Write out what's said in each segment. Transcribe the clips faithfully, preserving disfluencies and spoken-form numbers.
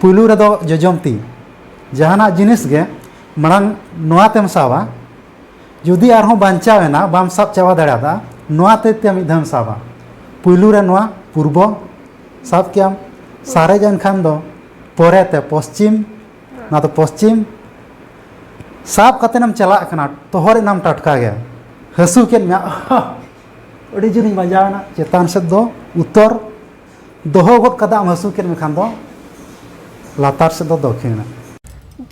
ᱯᱩᱭᱞᱩ ᱨᱮᱫᱚ ᱡᱚᱡᱚᱢ ᱛᱤ᱾ ᱡᱟᱦᱟᱱᱟᱜ ᱡᱤᱱᱤᱥ ᱜᱮ ᱢᱟᱲᱟᱝ ᱱᱚᱣᱟ ᱛᱮᱢ ᱥᱟᱵᱟ, ᱡᱩᱫᱤ ᱟᱨᱦᱚᱸ ᱵᱟᱧᱪᱟᱣ ᱮᱱᱟ, ᱵᱟᱢ ᱥᱟᱵ ᱪᱟᱵᱟ ᱫᱟᱲᱮᱭᱟᱫᱟ, ᱱᱚᱣᱟ ᱛᱤ ᱛᱮ ᱢᱤᱫ ᱫᱷᱟᱣ ᱮᱢ ᱥᱟᱵᱟ᱾ ᱯᱩᱭᱞᱩ ᱨᱮ ᱱᱚᱣᱟ ᱯᱩᱨᱵᱚ ᱥᱟᱵ ᱠᱮᱜᱼᱟᱢ, ᱥᱟᱨᱮᱡ ᱮᱱ ᱠᱷᱟᱱ ᱫᱚ ᱯᱚᱨᱮ ᱛᱮ ᱯᱚᱥᱪᱤᱢ, ᱱᱚᱣᱟ ᱫᱚ ᱯᱚᱥᱪᱤᱢ᱾ ᱥᱟᱵ ᱠᱟᱛᱮᱫ ᱮᱢ ᱪᱟᱞᱟᱜ ᱠᱟᱱᱟ, ᱛᱚᱦᱚᱨ ᱮᱱᱟᱢ ᱴᱟᱴᱠᱟ ᱜᱮ, ᱦᱟᱹᱥᱩ ᱠᱮᱫ ᱢᱮᱭᱟ, ᱟᱹᱰᱤ ᱡᱳᱨᱤᱧ ᱵᱟᱡᱟᱣ ᱮᱱᱟ, ᱪᱮᱛᱟᱱ ᱥᱮᱫ ᱫᱚ ᱩᱛᱛᱚᱨ, ᱫᱚᱦᱚ ᱜᱚᱫ ᱠᱟᱫᱟ ᱟᱢ ᱦᱟᱹᱥᱩ ᱠᱮᱫ ᱢᱮᱠᱷᱟᱱ ᱫᱚ ᱞᱟᱛᱟᱨ ᱥᱮᱫ ᱫᱚ ᱫᱚᱠᱷᱤᱱ᱾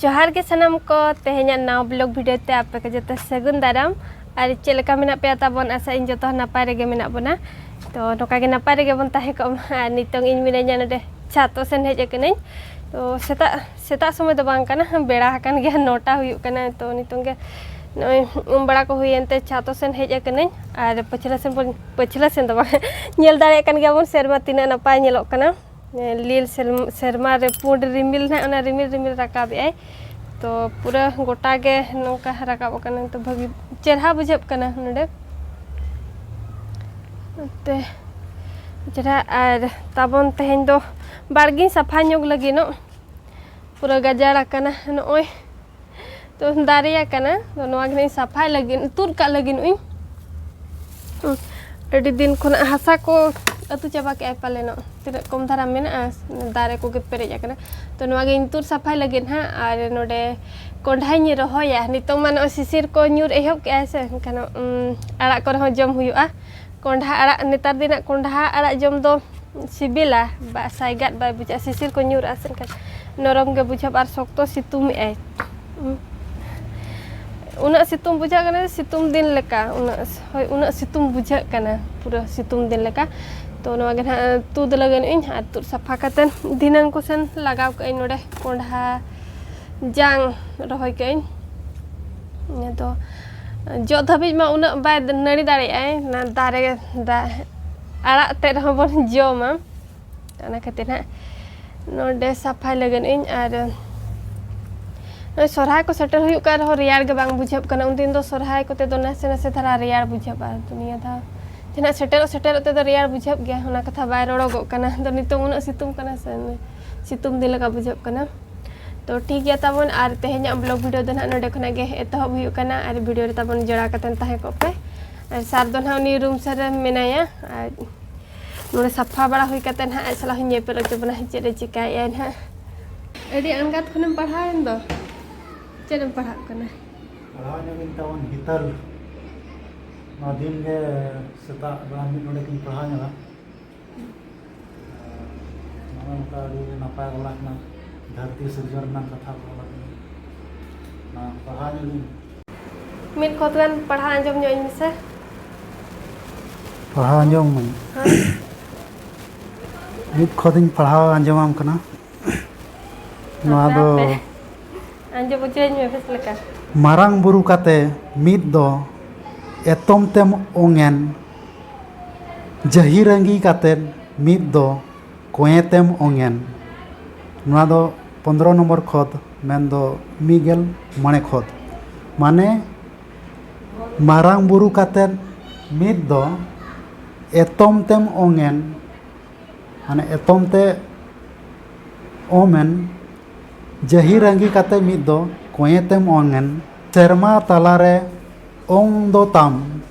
ᱡᱚᱦᱟᱨ ᱜᱮ ᱥᱟᱱᱟᱢ ᱠᱚ, ᱛᱮᱦᱮᱧᱟᱜ ᱱᱟᱣᱟ ᱵᱞᱚᱜ ᱵᱷᱤᱰᱤᱭᱳ ᱛᱮ ᱟᱯᱮ ᱠᱚ ᱡᱚᱛᱚ ᱥᱟᱹᱜᱩᱱ ᱫᱟᱨᱟᱢ᱾ ᱟᱨ ᱪᱮᱫ ᱞᱮᱠᱟ ᱢᱮᱱᱟᱜ ᱯᱮᱭᱟ ᱛᱟᱵᱚᱱ? ᱟᱥᱟ ᱤᱧ ᱡᱚᱛᱚ ᱦᱚᱲ ᱱᱟᱯᱟᱭ ᱨᱮᱜᱮ ᱢᱮᱱᱟᱜ ᱵᱚᱱᱟ᱾ ᱛᱚ ᱱᱚᱝᱠᱟ ᱜᱮ ᱱᱟᱯᱟᱭ ᱨᱮᱜᱮ ᱵᱚᱱ ᱛᱟᱦᱮᱸ ᱠᱚᱜ ᱢᱟ᱾ ᱟᱨ ᱱᱤᱛᱚᱝ ᱤᱧ ᱢᱤᱱᱟᱹᱧᱟ ᱱᱚᱰᱮ ᱪᱷᱟᱛ ᱥᱮᱱ ᱦᱮᱡ ᱟᱠᱟᱱᱟᱹᱧ᱾ ᱛᱚ ᱥᱮᱛᱟᱜ ᱥᱮᱛᱟᱜ ᱥᱚᱢᱚᱭ ᱫᱚ ᱵᱟᱝ ᱠᱟᱱᱟ, ᱵᱮᱲᱟ ᱟᱠᱟᱱ ᱜᱮᱭᱟ, ᱱᱚᱴᱟ ᱦᱩᱭᱩᱜ ᱠᱟᱱᱟ᱾ ᱛᱚ ᱱᱤᱛᱚᱝ ᱜᱮ ᱱᱚᱜᱼᱚᱭ ᱩᱢ ᱵᱟᱲᱟ ᱠᱚ ᱦᱩᱭᱮᱱ ᱛᱮ ᱪᱷᱟᱛ ᱥᱮᱱ ᱦᱮᱡ ᱟᱠᱟᱱᱟᱹᱧ᱾ ᱟᱨ ᱯᱟᱹᱪᱷᱞᱟᱹ ᱥᱮᱱ ᱵᱚᱱ, ᱯᱟᱹᱪᱷᱞᱟᱹ ᱥᱮᱱ ᱫᱚ ᱵᱟᱝ, ᱧᱮᱞ ᱫᱟᱲᱮᱭᱟᱜ ᱠᱟᱱ ᱜᱮᱭᱟ ᱵᱚᱱ ᱥᱮᱨᱢᱟ ᱛᱤᱱᱟᱹᱜ ᱱᱟᱯᱟᱭ ᱧᱮᱞᱚᱜ ᱠᱟᱱᱟ᱾ ᱞᱤᱞ ᱥᱮᱨᱢ-, ᱥᱮᱨᱢᱟ ᱨᱮ ᱯᱩᱸᱰ ᱨᱤᱢᱤᱞ ᱱᱟᱦᱟᱜ, ᱚᱱᱟ ᱨᱤᱢᱤᱞ ᱨᱤᱢᱤᱞ ᱨᱟᱠᱟᱵᱮᱜᱼᱟᱭ᱾ ᱛᱚ ᱯᱩᱨᱟᱹ ᱜᱚᱴᱟ ᱜᱮ ᱱᱚᱝᱠᱟ ᱨᱟᱠᱟᱵ ᱟᱠᱟᱱᱟ, ᱛᱚ ᱵᱷᱟᱹᱜᱤ ᱪᱮᱨᱦᱟ ᱵᱩᱡᱷᱟᱹᱜ ᱠᱟᱱᱟ ᱱᱚᱰᱮ᱾ ᱛᱮ ᱪᱮᱨᱦᱟ᱾ ᱟᱨ ᱛᱟᱵᱚᱱ ᱛᱮᱦᱮᱧ ᱫᱚ ᱵᱟᱲᱜᱮᱧ ᱥᱟᱯᱷᱟ ᱧᱚᱜ ᱞᱟᱹᱜᱤᱫ ᱱᱚᱜ, ᱯᱩᱨᱟᱹ ᱜᱟᱡᱟᱲ ᱟᱠᱟᱱᱟ ᱱᱚᱜᱼᱚᱭ᱾ ᱛᱚ ᱫᱟᱨᱮ ᱟᱠᱟᱱᱟ, ᱛᱚ ᱱᱚᱣᱟ ᱜᱮ ᱱᱟᱜ ᱤᱧ ᱥᱟᱯᱷᱟᱭ ᱞᱟᱹᱜᱤᱫ, ᱛᱩᱫ ᱠᱟᱜ ᱞᱟᱹᱜᱤᱫ ᱱᱚᱜᱼᱤᱧ᱾ ᱟᱹᱰᱤ ᱫᱤᱱ ᱠᱷᱚᱱᱟᱜ ᱦᱟᱥᱟ ᱠᱚ ᱟᱹᱛᱩ ᱪᱟᱵᱟ ᱠᱮᱜᱼᱟᱭ ᱯᱟᱞᱮᱱᱚᱜ, ᱛᱤᱱᱟᱹᱜ ᱠᱚᱢ ᱫᱷᱟᱨᱟ ᱢᱮᱱᱟᱜᱼᱟ, ᱫᱟᱨᱮ ᱠᱚᱜᱮ ᱯᱮᱨᱮᱡ ᱟᱠᱟᱱᱟ᱾ ᱛᱚ ᱱᱚᱣᱟ ᱜᱮᱧ ᱛᱩᱫ ᱥᱟᱯᱷᱟᱭ ᱞᱟᱹᱜᱤᱫ ᱦᱟᱸᱜ᱾ ᱟᱨ ᱱᱚᱰᱮ ᱠᱚᱸᱰᱷᱟᱧ ᱨᱚᱦᱚᱭᱟ᱾ ᱱᱤᱛᱚᱝ ᱢᱟ ᱱᱚᱜᱼᱚᱭ ᱥᱤᱥᱤᱨ ᱠᱚ ᱧᱩᱨ ᱮᱦᱚᱵ ᱠᱮᱜᱼᱟᱭ ᱥᱮ, ᱮᱱᱠᱷᱟᱱ, ᱩᱢ, ᱟᱲᱟᱜ ᱠᱚᱨᱮ ᱦᱚᱸ ᱡᱚᱢ ᱦᱩᱭᱩᱜᱼᱟ᱾ ᱠᱚᱸᱰᱷᱟ ᱟᱲᱟᱜ, ᱱᱮᱛᱟᱨ ᱫᱤᱱᱟᱜ ᱠᱚᱸᱰᱷᱟ ᱟᱲᱟᱜ ᱡᱚᱢ ᱫᱚ ᱥᱤᱵᱤᱞᱟ, ᱵᱟ-, ᱥᱟᱭᱜᱟᱫ ᱵᱟᱭ ᱵᱩᱡᱷᱟᱹᱜᱼᱟ, ᱥᱤᱥᱤᱨ ᱠᱚ ᱧᱩᱨ ᱟᱥᱮ ᱮᱱᱠᱷᱟᱱ ᱱᱚᱨᱚᱢ ᱜᱮ ᱵᱩᱡᱷᱟᱹᱜᱼᱟ ᱟᱨ ᱥᱚᱠᱛᱚ ᱥᱤᱛᱩᱝ ᱮᱜᱼᱟᱭ᱾ ᱩᱱᱟᱹᱜ ᱥᱤᱛᱩᱝ ᱵᱩᱡᱷᱟᱹᱜ ᱠᱟᱱᱟ, ᱥᱤᱛᱩᱝ ᱫᱤᱱ ᱞᱮᱠᱟ, ᱩᱱᱟᱹᱜ, ᱦᱳᱭ, ᱩᱱᱟᱹᱜ ᱥᱤᱛᱩᱝ ᱵᱩᱡᱷᱟᱹᱜ ᱠᱟᱱᱟ, ᱯᱩᱨᱟᱹ ᱥᱤᱛᱩᱝ ᱫᱤᱱ ᱞᱮᱠᱟ᱾ ᱛᱚ ᱱᱚᱣᱟ ᱜᱮ ᱱᱟᱦᱟᱜ ᱛᱩᱫ ᱞᱟᱹᱜᱤᱫ ᱤᱧ, ᱟᱨ ᱛᱩᱫ ᱥᱟᱯᱷᱟ ᱠᱟᱛᱮᱫ ᱫᱷᱤᱱᱟᱹᱝ ᱠᱚ ᱥᱮᱱ ᱞᱟᱜᱟᱣ ᱠᱟᱜ ᱟᱹᱧ ᱱᱚᱰᱮ ᱠᱚᱸᱰᱷᱟ ᱡᱟᱝ ᱨᱚᱦᱚᱭ ᱠᱟᱜ ᱟᱹᱧ᱾ ᱱᱤᱭᱟᱹ ᱫᱚ ᱡᱚᱜ ᱫᱷᱟᱹᱵᱤᱡ ᱢᱟ ᱩᱱᱟᱹᱜ ᱵᱟᱭ ᱱᱟᱹᱲᱤ ᱫᱟᱲᱮᱭᱟᱜᱼᱟᱭ, ᱚᱱᱟ ᱫᱟᱨᱮ, ᱫᱟ-, ᱟᱲᱟᱜ ᱛᱮᱫ ᱨᱮᱦᱚᱸ ᱵᱚᱱ ᱡᱚᱢᱟ᱾ ᱚᱱᱟ ᱠᱷᱟᱹᱛᱤᱨ ᱦᱟᱸᱜ ᱱᱚᱰᱮ ᱥᱟᱯᱷᱟᱭ ᱞᱟᱹᱜᱤᱫ ᱤᱧ᱾ ᱟᱨ ᱱᱚᱜᱼᱚᱭ ᱥᱚᱨᱦᱟᱭ ᱠᱚ ᱥᱮᱴᱮᱨ ᱦᱩᱭᱩᱜ ᱠᱟᱱ ᱨᱮᱦᱚᱸ ᱨᱮᱭᱟᱲ ᱜᱮ ᱵᱟᱝ ᱵᱩᱡᱷᱟᱹᱜ ᱠᱟᱱᱟ᱾ ᱩᱱᱫᱤᱱ ᱫᱚ ᱥᱚᱨᱦᱟᱭ ᱠᱚᱛᱮ ᱫᱚ ᱱᱟᱥᱮ ᱱᱟᱥᱮ ᱫᱷᱟᱨᱟ ᱨᱮᱭᱟᱲ ᱵᱩᱡᱷᱟᱹᱜᱼᱟ, ᱟᱫᱚ ᱱᱤᱭᱟᱹ ᱫᱷᱟᱣ ᱡᱟᱦᱟᱸ ᱥᱮᱴᱮᱨᱚᱜ ᱥᱮᱴᱮᱨᱚᱜ ᱛᱮᱫᱚ ᱨᱮᱭᱟᱲ ᱵᱩᱡᱷᱟᱹᱜ ᱜᱮᱭᱟ, ᱚᱱᱟ ᱠᱟᱛᱷᱟ ᱵᱟᱭ ᱨᱚᱲᱚᱜᱚᱜ ᱠᱟᱱᱟ᱾ ᱟᱫᱚ ᱱᱤᱛᱚᱝ ᱩᱱᱟᱹᱜ ᱥᱤᱛᱩᱝ ᱠᱟᱱᱟ ᱥᱮ, ᱥᱤᱛᱩᱝ ᱫᱤᱱ ᱞᱮᱠᱟ ᱵᱩᱡᱷᱟᱹᱜ ᱠᱟᱱᱟ᱾ ᱛᱚ ᱴᱷᱤᱠ ᱜᱮᱭᱟ ᱛᱟᱵᱚᱱ, ᱟᱨ ᱛᱮᱦᱮᱧᱟᱜ ᱵᱞᱚᱜ ᱵᱷᱤᱰᱤᱭᱳ ᱫᱚ ᱱᱟᱦᱟᱜ ᱱᱚᱰᱮ ᱠᱷᱚᱱᱟᱜ ᱜᱮ ᱮᱛᱚᱦᱚᱵ ᱦᱩᱭᱩᱜ ᱠᱟᱱᱟ, ᱟᱨ ᱵᱷᱤᱰᱤᱭᱳ ᱨᱮ ᱛᱟᱵᱚᱱ ᱡᱚᱲᱟᱣ ᱠᱟᱛᱮᱱ ᱛᱟᱦᱮᱸ ᱠᱚᱜ ᱯᱮ᱾ ᱟᱨ ᱥᱟᱨ ᱫᱚ ᱱᱟᱦᱟᱜ ᱩᱱᱤ ᱨᱩᱢ ᱥᱮᱫ ᱨᱮ ᱢᱮᱱᱟᱭᱟ, ᱟᱨ ᱱᱚᱰᱮ ᱥᱟᱯᱷᱟ ᱵᱟᱲᱟ ᱦᱩᱭ ᱠᱟᱛᱮ ᱱᱟᱦᱟᱜ ᱟᱡ ᱥᱟᱞᱟᱜ ᱦᱚᱸᱧ ᱧᱮᱯᱮᱞ ᱦᱚᱪᱚ ᱵᱚᱱᱟ, ᱪᱮᱫ ᱮ ᱪᱤᱠᱟᱭᱮᱫᱼᱟᱭ ᱱᱟᱦᱟᱜ᱾ ᱟᱹᱰᱤ ᱟᱬᱜᱟᱛ ᱠᱷᱚᱱᱮᱢ ᱯᱟᱲᱦᱟᱣᱮᱱ ᱫᱚ, ᱪᱮᱫ ᱮᱢ ᱯᱟᱲᱦᱟᱜ ᱠᱟᱱᱟ? ᱯᱟᱲᱦᱟᱣ ᱧᱚᱜ ᱤᱧ ᱛᱟᱵᱚᱱ ᱦᱤᱛᱟᱹᱞ᱾ ᱱᱚᱣᱟ ᱫᱤᱱ ᱜᱮ ᱥᱮᱛᱟᱜ ᱵᱮᱲᱟ ᱢᱤᱫ ᱰᱚᱸᱰᱮᱠ ᱤᱧ ᱯᱟᱲᱦᱟᱣ ᱧᱚᱜᱟ᱾ ᱱᱚᱜᱼᱚ ᱱᱚᱝᱠᱟ ᱟᱹᱰᱤ ᱱᱟᱯᱟᱭ ᱚᱞ ᱟᱠᱟᱱᱟ, ᱫᱷᱟᱹᱨᱛᱤ ᱥᱤᱨᱡᱚᱱ ᱨᱮᱱᱟᱜ ᱠᱟᱛᱷᱟ ᱠᱚ ᱚᱞ ᱟᱠᱟᱱᱟ᱾ ᱚᱱᱟ ᱯᱟᱲᱦᱟᱣ ᱧᱚᱜ ᱤᱧ᱾ ᱢᱤᱫ ᱠᱚᱛ ᱜᱟᱱ ᱯᱟᱲᱦᱟᱣ ᱟᱸᱡᱚᱢ ᱧᱚᱜ ᱟᱹᱧ ᱢᱮᱥᱮ᱾ ᱯᱟᱲᱦᱟᱣ ᱟᱸᱡᱚᱢ ᱢᱟᱹᱧ᱾ ᱦᱮᱸ᱾ ᱢᱤᱫ ᱠᱷᱚᱛᱤᱧ ᱯᱟᱲᱦᱟᱣ ᱟᱸᱡᱚᱢᱟᱢ ᱠᱟᱱᱟ᱾ ᱱᱚᱣᱟ ᱦᱟᱯᱮ, ᱫᱚ ᱦᱟᱯᱮ᱾ ᱟᱸᱡᱚᱢ ᱦᱚᱪᱚᱧ ᱢᱮ ᱵᱮᱥ ᱞᱮᱠᱟ᱾ ᱢᱟᱨᱟᱝ ᱵᱩᱨᱩ ᱠᱟᱛᱮ ᱢᱤᱫ ᱫᱚ ᱮᱛᱚᱢ ᱛᱮᱢ ᱚᱝᱮᱱ, ᱡᱟᱹᱦᱤᱨᱟᱺᱜᱤ ᱠᱟᱛᱮ ᱢᱤᱫ ᱫᱚ ᱠᱚᱸᱭᱮᱛᱮᱢ ᱚᱝᱮᱱ᱾ ᱱᱚᱣᱟ ᱫᱚ ᱯᱚᱱᱫᱽᱨᱚ ᱱᱚᱢᱵᱚᱨ ᱠᱷᱚᱛ, ᱢᱮᱱᱫᱚ ᱢᱤᱫ ᱜᱮᱞ ᱢᱚᱬᱮ ᱠᱷᱚᱛ᱾ ᱢᱟᱱᱮ, ᱢᱟᱨᱟᱝ ᱵᱩᱨᱩ ᱠᱟᱛᱮ ᱢᱤᱫ ᱫᱚ ᱮᱛᱚᱢ ᱛᱮᱢ ᱚᱝᱮᱱ, ᱢᱟᱱᱮ ᱮᱛᱚᱢ ᱛᱮ ᱚᱢᱮᱱ, ᱡᱟᱹᱦᱤᱨᱟᱺᱜᱤ ᱠᱟᱛᱮ ᱢᱤᱫ ᱫᱚ ᱠᱚᱸᱭᱮᱛᱮᱢ ᱚᱝᱮᱱ᱾ ᱥᱮᱨᱢᱟ ᱛᱟᱞᱟᱨᱮ ᱚᱝ ᱫᱚ ᱛᱟᱢ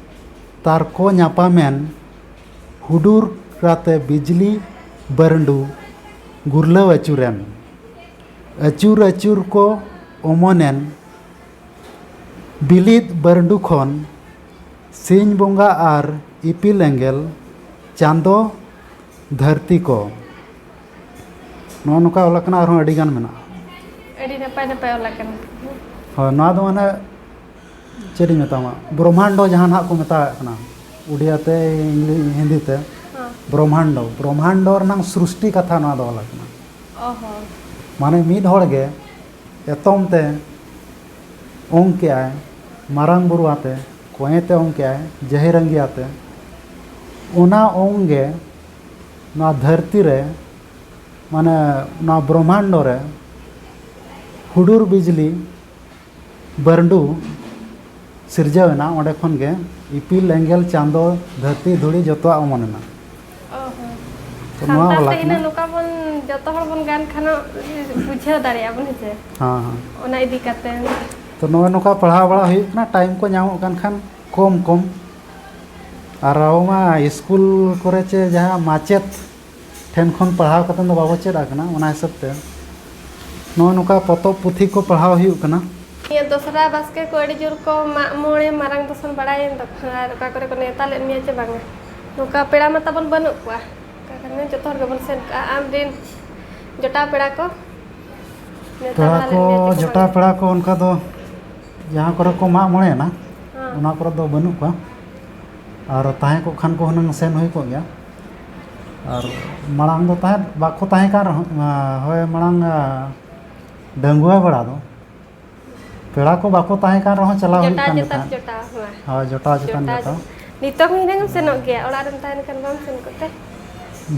ᱛᱟᱨᱠᱚ ᱧᱟᱯᱟᱢᱮᱱ, ᱦᱩᱰᱩᱨ ᱨᱟᱛᱮ ᱵᱤᱡᱽᱞᱤ ᱵᱟᱹᱨᱰᱩ ᱜᱩᱨᱞᱟᱹᱣ ᱟᱹᱪᱩᱨᱮᱱ᱾ ᱟᱹᱪᱩᱨ ᱟᱹᱪᱩᱨ ᱠᱚ ᱚᱢᱚᱱᱮᱱ, ᱵᱤᱞᱤᱫ ᱵᱟᱹᱨᱰᱩ ᱠᱷᱚᱱ ᱥᱤᱧ ᱵᱚᱸᱜᱟ ᱟᱨ ᱤᱯᱤᱞ ᱮᱸᱜᱮᱞ, ᱪᱟᱸᱫᱚ, ᱫᱷᱟᱹᱨᱛᱤ ᱠᱚ᱾ ᱱᱚᱜᱼᱚ ᱱᱚᱝᱠᱟ ᱚᱞ ᱟᱠᱟᱱᱟ, ᱟᱨᱦᱚᱸ ᱟᱹᱰᱤ ᱜᱟᱱ ᱢᱮᱱᱟᱜᱼᱟ᱾ ᱟᱹᱰᱤ ᱱᱟᱯᱟᱭ ᱱᱟᱯᱟᱭ ᱚᱞ ᱟᱠᱟᱱᱟ᱾ ᱦᱳᱭ, ᱱᱚᱣᱟ ᱫᱚ ᱢᱟᱱᱮ ᱪᱮᱫ ᱤᱧ ᱢᱮᱛᱟᱢᱟ, ᱵᱨᱚᱦᱢᱟᱱᱰᱚ ᱡᱟᱦᱟᱸ ᱱᱟᱦᱟᱜ ᱠᱚ ᱢᱮᱛᱟᱣᱟᱜ ᱠᱟᱱᱟ, ᱩᱰᱤᱭᱟ ᱛᱮ, ᱤᱝᱞᱤ-, ᱦᱤᱱᱫᱤ ᱛᱮ, ᱦᱮᱸ᱾ ᱵᱨᱚᱦᱢᱟᱱᱰᱚ, ᱵᱨᱚᱦᱢᱟᱱᱰᱚ ᱨᱮᱱᱟᱝ ᱥᱨᱩᱥᱴᱤ ᱠᱟᱛᱷᱟ ᱱᱚᱣᱟ ᱫᱚ ᱚᱞ ᱟᱠᱟᱱᱟ᱾ ᱚ ᱦᱚᱸ᱾ ᱢᱟᱱᱮ ᱢᱤᱫ ᱦᱚᱲ ᱜᱮ ᱮᱛᱚᱢ ᱛᱮ ᱚᱝ ᱠᱮᱜᱼᱟᱭ, ᱢᱟᱨᱟᱝ ᱵᱩᱨᱩ ᱟᱛᱮ, ᱠᱚᱸᱭᱮ ᱛᱮ ᱚᱝ ᱠᱮᱜᱼᱟᱭ, ᱡᱟᱹᱦᱤᱨᱟᱺᱜᱤ ᱟᱛᱮ, ᱚᱱᱟ ᱚᱝ ᱜᱮ ᱱᱚᱣᱟ ᱫᱷᱟᱹᱨᱛᱤ ᱨᱮ, ᱢᱟᱱᱮ ᱱᱚᱣᱟ ᱵᱨᱚᱦᱢᱟᱱᱰᱚ ᱨᱮ ᱦᱩᱰᱩᱨ ᱵᱤᱡᱽᱞᱤ ᱵᱟᱹᱨᱰᱩ ᱥᱤᱨᱡᱟᱹᱣ ᱮᱱᱟ, ᱚᱸᱰᱮ ᱠᱷᱚᱱ ᱜᱮ ᱤᱯᱤᱞ, ᱮᱸᱜᱮᱞ, ᱪᱟᱸᱫᱚ, ᱫᱷᱟᱹᱨᱛᱤ, ᱫᱷᱩᱲᱤ ᱡᱚᱛᱚᱣᱟᱜ ᱚᱢᱚᱱ ᱮᱱᱟ᱾ ᱚ ᱦᱚᱸ᱾ ᱛᱚ, ᱱᱚᱣᱟ ᱥᱟᱱᱛᱟᱲ ᱵᱟᱞᱟ ᱛᱮ ᱠᱟᱱᱟ᱾ ᱤᱱᱟᱹ ᱱᱚᱝᱠᱟ ᱵᱚᱱ, ᱡᱚᱛᱚ ᱦᱚᱲ ᱵᱚᱱ ᱜᱟᱱ ᱠᱷᱟᱱ ᱵᱩᱡᱷᱟᱹᱣ ᱫᱟᱲᱮᱭᱟᱜᱼᱟ ᱵᱚᱱ, ᱦᱮᱸ ᱥᱮ? ᱦᱮᱸ, ᱦᱮᱸ᱾ ᱚᱱᱟ ᱤᱫᱤ ᱠᱟᱛᱮ᱾ ᱛᱚ, ᱱᱚᱜᱼᱚᱭ ᱱᱚᱝᱠᱟ ᱯᱟᱲᱦᱟᱣ ᱵᱟᱲᱟ ᱦᱩᱭᱩᱜ ᱠᱟᱱᱟ, ᱴᱟᱭᱤᱢ ᱠᱚ ᱧᱟᱢᱚᱜ ᱠᱟᱱ ᱠᱷᱟᱱ ᱠᱚᱢ ᱠᱚᱢ᱾ ᱟᱨ ᱟᱵᱚ ᱢᱟ ᱥᱠᱩᱞ ᱠᱚᱨᱮ ᱪᱮ ᱡᱟᱦᱟᱸ ᱢᱟᱪᱮᱫ ᱴᱷᱮᱱ ᱠᱷᱚᱱ ᱯᱟᱲᱦᱟᱣ ᱠᱟᱛᱮ ᱫᱚ ᱵᱟᱵᱚ ᱪᱮᱫ ᱟᱠᱟᱱᱟ, ᱚᱱᱟ ᱦᱤᱥᱟᱹᱵ ᱛᱮ ᱱᱚᱜᱼᱚᱭ ᱱᱚᱝᱠᱟ ᱯᱚᱛᱚᱵ ᱯᱩᱛᱷᱤ ᱠᱚ ᱯᱟᱲᱦᱟᱣ ᱦᱩᱭᱩᱜ ᱠᱟᱱᱟ᱾ ᱱᱤᱭᱟᱹ ᱫᱚᱥᱨᱟ ᱵᱟᱥᱠᱮ ᱠᱚ ᱟᱹᱰᱤ ᱡᱳᱨ ᱠᱚ ᱢᱟᱜ ᱢᱚᱬᱮ ᱢᱟᱨᱟᱝ ᱫᱚᱥᱚᱱ ᱵᱟᱲᱟᱭᱮᱱ ᱛᱟᱠᱚ, ᱟᱨ ᱚᱠᱟ ᱠᱚᱨᱮ ᱠᱚ ᱱᱮᱣᱛᱟ ᱞᱮᱫ ᱢᱮᱭᱟ ᱪᱮ ᱵᱟᱝᱟ? ᱱᱚᱝᱠᱟ ᱯᱮᱲᱟ ᱢᱟ ᱛᱟᱵᱚᱱ ᱵᱟᱹᱱᱩᱜ ᱠᱚᱣᱟ, ᱚᱠᱟ ᱠᱚᱨᱮ ᱡᱚᱛᱚ ᱦᱚᱲ ᱜᱮᱵᱚᱱ ᱥᱮᱱ ᱠᱚᱜᱼᱟ᱾ ᱟᱢ ᱨᱮᱱ ᱡᱚᱴᱟᱣ ᱯᱮᱲᱟ ᱠᱚ ᱱᱮᱣᱛᱟ ᱯᱮᱲᱟ ᱵᱟᱲᱟ ᱞᱮᱫ ᱠᱚ, ᱢᱮᱭᱟ ᱪᱮ ᱠᱚ ᱡᱚᱴᱟᱣ ᱵᱟᱝᱟ? ᱯᱮᱲᱟ ᱠᱚ ᱚᱱᱠᱟ ᱫᱚ ᱡᱟᱦᱟᱸ ᱠᱚᱨᱮ ᱠᱚ ᱢᱟᱜ ᱢᱚᱬᱮᱭᱮᱱᱟ, ᱦᱮᱸ᱾ ᱚᱱᱟ ᱠᱚᱨᱮ ᱫᱚ ᱵᱟᱹᱱᱩᱜ ᱠᱚᱣᱟ᱾ ᱟᱨ ᱛᱟᱦᱮᱸ ᱠᱚᱜ ᱠᱷᱟᱱ ᱠᱚ ᱦᱩᱱᱟᱹᱝ ᱥᱮᱱ ᱦᱩᱭ ᱠᱚᱜ ᱜᱮᱭᱟ᱾ ᱟᱨ ᱢᱟᱲᱟᱝ ᱫᱚ ᱛᱟᱦᱮᱸᱫ, ᱵᱟᱠᱚ ᱛᱟᱦᱮᱸ ᱠᱟᱱ ᱨᱮᱦᱚᱸ, ᱟ, ᱦᱳᱭ, ᱢᱟᱲᱟᱝ, ᱟ, ᱰᱟᱺᱜᱩᱣᱟᱹ ᱵᱮᱲᱟ ᱫᱚ ᱯᱮᱲᱟ ᱠᱚ ᱵᱟᱠᱚ ᱛᱟᱦᱮᱸ ᱠᱟᱱ ᱨᱮᱦᱚᱸ ᱪᱟᱞᱟᱣ ᱦᱩᱭᱩᱜ ᱡᱚᱴᱟᱣ ᱠᱟᱱ ᱜᱮ ᱪᱮᱛᱟᱱ ᱛᱟᱦᱮᱸᱫ᱾ ᱡᱚᱴᱟᱣ, ᱦᱮᱸ᱾ ᱦᱳᱭ, ᱡᱚᱴᱟᱣ ᱪᱮᱛᱟᱱ ᱡᱚᱴᱟᱣ ᱡᱚᱴᱟᱣ᱾ ᱪᱮᱛᱟᱱ᱾ ᱱᱤᱛᱚᱝ ᱦᱚᱸ ᱦᱩᱱᱟᱹᱝ ᱮᱢ ᱥᱮᱱᱚᱜ ᱜᱮᱭᱟ, ᱚᱲᱟᱜ ᱨᱮᱢ ᱛᱟᱦᱮᱱ ᱠᱷᱟᱱ ᱵᱟᱢ ᱥᱮᱱ ᱠᱚᱜ ᱛᱮ?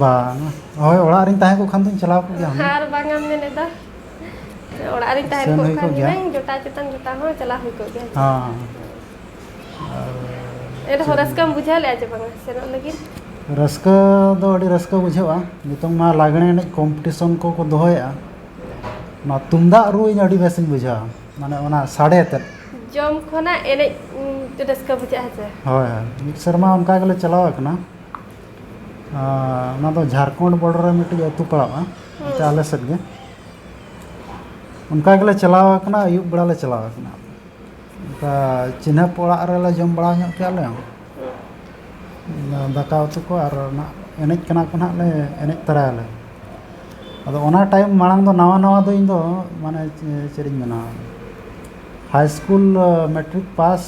ᱵᱟᱝ, ᱦᱳᱭ, ᱚᱲᱟᱜ ᱨᱤᱧ ᱛᱟᱦᱮᱸ ᱠᱚᱜ ᱠᱷᱟᱱ ᱫᱚᱧ ᱪᱟᱞᱟᱣ ᱠᱚᱜ ᱜᱮᱭᱟ ᱦᱩᱱᱟᱹᱝ᱾ ᱟᱨ ᱵᱟᱝ ᱮᱢ ᱢᱮᱱᱮᱫ ᱫᱚ? ᱚᱲᱟᱜ ᱨᱤᱧ ᱛᱟᱦᱮᱱ ᱥᱮᱱ ᱠᱚᱜ ᱦᱩᱭ ᱠᱷᱟᱱ ᱠᱚᱜ ᱜᱮᱭᱟ᱾ ᱦᱩᱱᱟᱹᱝ ᱡᱚᱴᱟᱣ ᱪᱮᱛᱟᱱ ᱡᱚᱴᱟᱣ ᱦᱚᱸ ᱪᱟᱞᱟᱣ ᱦᱩᱭ ᱠᱚᱜ ᱜᱮᱭᱟ᱾ ᱦᱮᱸ᱾ ᱟᱨ ᱮᱱᱨᱮᱦᱚᱸ ᱪᱮᱫ ᱨᱟᱹᱥᱠᱟᱹᱢ ᱵᱩᱡᱷᱟᱹᱣ ᱞᱮᱫᱼᱟ ᱪᱮ ᱵᱟᱝᱟ ᱥᱮᱱᱚᱜ ᱞᱟᱹᱜᱤᱫ? ᱨᱟᱹᱥᱠᱟᱹ ᱫᱚ ᱟᱹᱰᱤ ᱨᱟᱹᱥᱠᱟᱹ ᱵᱩᱡᱷᱟᱹᱜᱼᱟ᱾ ᱱᱤᱛᱚᱝ ᱢᱟ ᱞᱟᱜᱽᱬᱮ ᱮᱱᱮᱡ ᱠᱚᱢᱯᱤᱴᱤᱥᱚᱱ ᱠᱚᱠᱚ ᱫᱚᱦᱚᱭᱮᱫᱼᱟ᱾ ᱱᱚᱣᱟ ᱛᱩᱢᱫᱟᱜ ᱨᱩ ᱤᱧ ᱟᱹᱰᱤ ᱵᱮᱥᱤᱧ ᱵᱩᱡᱷᱟᱹᱣᱟ, ᱢᱟᱱᱮ ᱚᱱᱟ ᱥᱟᱰᱮ ᱟᱛᱮᱫ᱾ ᱡᱚᱢ ᱠᱷᱚᱱᱟᱜ ᱮᱱᱮᱡ, ᱩᱸ, ᱨᱟᱹᱥᱠᱟᱹ ᱵᱩᱡᱷᱟᱹᱜᱼᱟ, ᱦᱮᱸ ᱥᱮ? ᱦᱳᱭ, ᱦᱳᱭ᱾ ᱢᱤᱫ ᱥᱮᱨᱢᱟ ᱚᱱᱠᱟ ᱜᱮᱞᱮ ᱪᱟᱞᱟᱣ ᱟᱠᱟᱱᱟ᱾ ᱟᱨ ᱚᱱᱟ ᱫᱚ ᱡᱷᱟᱲᱠᱷᱚᱸᱰ ᱵᱚᱰᱟᱨ ᱨᱮ ᱢᱤᱫᱴᱤᱡ ᱟᱹᱛᱩ ᱯᱟᱲᱟᱜᱼᱟ, ᱦᱩᱸ᱾ ᱚᱱᱛᱮ ᱟᱞᱮ ᱥᱮᱫ ᱜᱮ᱾ ᱚᱱᱠᱟ ᱜᱮᱞᱮ ᱪᱟᱞᱟᱣ ᱟᱠᱟᱱᱟ, ᱟᱹᱭᱩᱵ ᱵᱮᱲᱟ ᱞᱮ ᱪᱟᱞᱟᱣ ᱟᱠᱟᱱᱟ᱾ ᱚᱱᱠᱟ ᱪᱤᱱᱦᱟᱹᱯ ᱚᱲᱟᱜ ᱨᱮᱞᱮ ᱡᱚᱢ ᱵᱟᱲᱟ ᱧᱚᱜ ᱠᱮᱜᱼᱟ ᱞᱮ᱾ ᱦᱩᱸ᱾ ᱫᱟᱠᱟ ᱩᱛᱩ ᱠᱚ ᱟᱨ ᱚᱱᱟ ᱮᱱᱮᱡ ᱠᱟᱱᱟ ᱠᱚ ᱱᱟᱦᱟᱜ ᱞᱮ ᱮᱱᱮᱡ ᱛᱟᱨᱟᱭᱟᱞᱮ᱾ ᱟᱫᱚ ᱚᱱᱟ ᱴᱟᱭᱤᱢ ᱢᱟᱲᱟᱝ ᱫᱚ ᱱᱟᱣᱟ ᱱᱟᱣᱟ ᱫᱚ ᱤᱧ ᱫᱚ ᱢᱟᱱᱮ ᱪᱮ-, ᱪᱮᱫ ᱤᱧ ᱢᱮᱱᱟ, ᱦᱟᱭ ᱥᱠᱩᱞ, ᱢᱮᱴᱨᱤᱠ ᱯᱟᱥ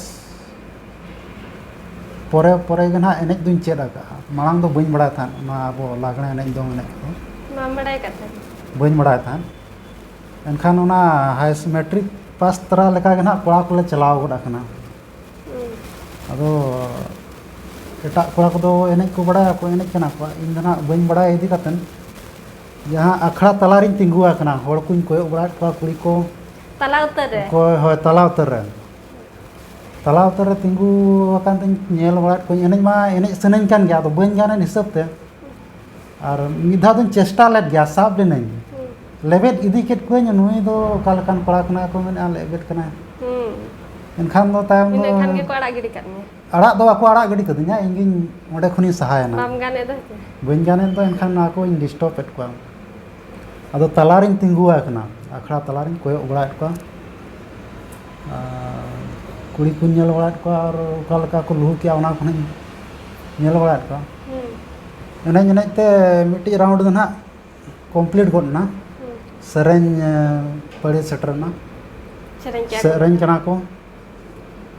ᱯᱚᱨᱮ ᱯᱚᱨᱮ ᱜᱮ ᱱᱟᱦᱟᱜ ᱮᱱᱮᱡ ᱫᱚᱧ ᱪᱮᱫ ᱟᱠᱟᱫᱼᱟ᱾ ᱢᱟᱲᱟᱝ ᱫᱚ ᱵᱟᱹᱧ ᱵᱟᱲᱟᱭ ᱛᱟᱦᱮᱸᱫ ᱚᱱᱟ ᱟᱵᱚ ᱞᱟᱜᱽᱬᱮ ᱮᱱᱮᱡ, ᱫᱚᱝ ᱮᱱᱮᱡ ᱠᱚ᱾ ᱵᱟᱢ ᱵᱟᱲᱟᱭ ᱠᱟᱫ ᱛᱟᱦᱮᱸᱫ? ᱵᱟᱹᱧ ᱵᱟᱲᱟᱭ ᱛᱟᱦᱮᱸᱫ᱾ ᱮᱱᱠᱷᱟᱱ ᱚᱱᱟ ᱦᱟᱭ ᱢᱮᱴᱨᱤᱠ ᱯᱟᱥ ᱛᱚᱨᱟ ᱞᱮᱠᱟ ᱜᱮ ᱱᱟᱦᱟᱜ ᱠᱚᱲᱟ ᱠᱚᱞᱮ ᱪᱟᱞᱟᱣ ᱜᱚᱫ ᱟᱠᱟᱱᱟ᱾ ᱦᱩᱸ᱾ ᱟᱫᱚ ᱮᱴᱟᱜ ᱠᱚᱲᱟ ᱠᱚᱫᱚ ᱮᱱᱮᱡ ᱠᱚ ᱵᱟᱲᱟᱭᱟ, ᱠᱚ ᱮᱱᱮᱡ ᱠᱟᱱᱟ ᱠᱚ, ᱤᱧ ᱫᱚ ᱱᱟᱦᱟᱜ ᱵᱟᱹᱧ ᱵᱟᱲᱟᱭ ᱤᱫᱤ ᱠᱟᱛᱮᱫ ᱡᱟᱦᱟᱸ ᱟᱠᱷᱲᱟ ᱛᱟᱞᱟᱨᱤᱧ ᱛᱤᱸᱜᱩ ᱟᱠᱟᱱᱟ, ᱦᱚᱲ ᱠᱚᱧ ᱠᱚᱭᱚᱜ ᱵᱟᱲᱟᱭᱮᱫ ᱠᱚᱣᱟ, ᱠᱩᱲᱤ ᱠᱚ᱾ ᱛᱟᱞᱟ ᱩᱛᱟᱹᱨ ᱨᱮ? ᱚᱠᱚᱭ, ᱦᱳᱭ, ᱛᱟᱞᱟ ᱩᱛᱟᱹᱨ ᱨᱮ᱾ ᱛᱟᱞᱟ ᱩᱛᱟᱹᱨ ᱨᱮ ᱛᱤᱸᱜᱩ ᱟᱠᱟᱱ ᱛᱤᱧ ᱧᱮᱞ ᱵᱟᱲᱟᱭᱮᱫ ᱠᱚᱣᱟᱧ, ᱮᱱᱮᱡ ᱢᱟ ᱮᱱᱮᱡ ᱥᱟᱱᱟᱧ ᱠᱟᱱ ᱜᱮᱭᱟ, ᱟᱫᱚ ᱵᱟᱹᱧ ᱜᱟᱱᱮᱫ ᱦᱤᱥᱟᱹᱵ ᱛᱮ᱾ ᱟᱨ ᱢᱤᱫ ᱫᱷᱟᱣ ᱫᱚᱧ ᱪᱮᱥᱴᱟ ᱞᱮᱫ ᱜᱮᱭᱟ, ᱥᱟᱵ ᱞᱮᱱᱟᱹᱧ᱾ ᱞᱮᱵᱮᱫ ᱤᱫᱤ ᱠᱮᱫ ᱠᱚᱣᱟᱹᱧ, ᱱᱩᱭ ᱫᱚ ᱚᱠᱟ ᱞᱮᱠᱟᱱ ᱠᱚᱲᱟ ᱠᱟᱱᱟᱭ ᱠᱚ ᱢᱮᱱᱮᱫᱼᱟ, ᱞᱮᱵᱮᱫ ᱠᱟᱱᱟᱭ᱾ ᱦᱩᱸ᱾ ᱮᱱᱠᱷᱟᱱ ᱫᱚ ᱛᱟᱭᱚᱢ ᱫᱚ ᱤᱱᱟᱹ ᱠᱷᱟᱱ ᱜᱮᱠᱚ ᱟᱲᱟᱜ ᱜᱤᱰᱤ ᱠᱟᱫ ᱢᱮᱭᱟ᱾ ᱟᱲᱟᱜ ᱫᱚ ᱵᱟᱠᱚ ᱟᱲᱟᱜ ᱜᱤᱰᱤ ᱠᱟᱹᱫᱤᱧᱟ, ᱤᱧ ᱜᱤᱧ ᱚᱸᱰᱮ ᱠᱷᱚᱱᱤᱧ ᱥᱟᱦᱟᱭᱮᱱᱟ᱾ ᱵᱟᱢ ᱜᱟᱱᱮᱫ ᱫᱚ ᱦᱮᱸ ᱥᱮ? ᱵᱟᱹᱧ ᱜᱟᱱᱮᱫ ᱫᱚ, ᱮᱱᱠᱷᱟᱱ ᱟᱠᱚᱧ ᱰᱤᱥᱴᱟᱵᱮᱫ ᱠᱚᱣᱟ᱾ ᱟᱫᱚ ᱛᱟᱞᱟᱨᱤᱧ ᱛᱤᱸᱜᱩ ᱟᱠᱟᱱᱟ, ᱟᱠᱷᱲᱟ ᱛᱟᱞᱟᱨᱤᱧ ᱠᱚᱭᱚᱜ ᱵᱟᱲᱟᱭᱮᱫ ᱠᱚᱣᱟ᱾ ᱟᱨ ᱠᱩᱲᱤ ᱠᱚᱧ ᱧᱮᱞ ᱵᱟᱲᱟᱭᱮᱫ ᱠᱚᱣᱟ, ᱟᱨ ᱚᱠᱟ ᱞᱮᱠᱟ ᱠᱚ ᱞᱩᱦᱩᱠᱮᱜᱼᱟ, ᱚᱱᱟ ᱠᱚᱦᱚᱸᱧ ᱧᱮᱞ ᱵᱟᱲᱟᱭᱮᱫ ᱠᱚᱣᱟ᱾ ᱦᱩᱸ᱾ ᱮᱱᱮᱡ ᱮᱱᱮᱡ ᱛᱮ ᱢᱤᱫᱴᱤᱡ ᱨᱟᱣᱩᱱᱰ ᱫᱚ ᱱᱟᱦᱟᱜ ᱠᱚᱢᱯᱞᱤᱴ ᱜᱚᱫ ᱮᱱᱟ᱾ ᱦᱩᱸ᱾ ᱥᱮᱨᱮᱧ, ᱮ, ᱯᱟᱹᱲᱤ ᱥᱮᱴᱮᱨ ᱮᱱᱟ᱾ ᱥᱮᱨᱮᱧ ᱠᱮᱜᱼᱟ ᱠᱚ᱾ ᱥᱮᱨᱮᱧ ᱠᱟᱱᱟ ᱠᱚ,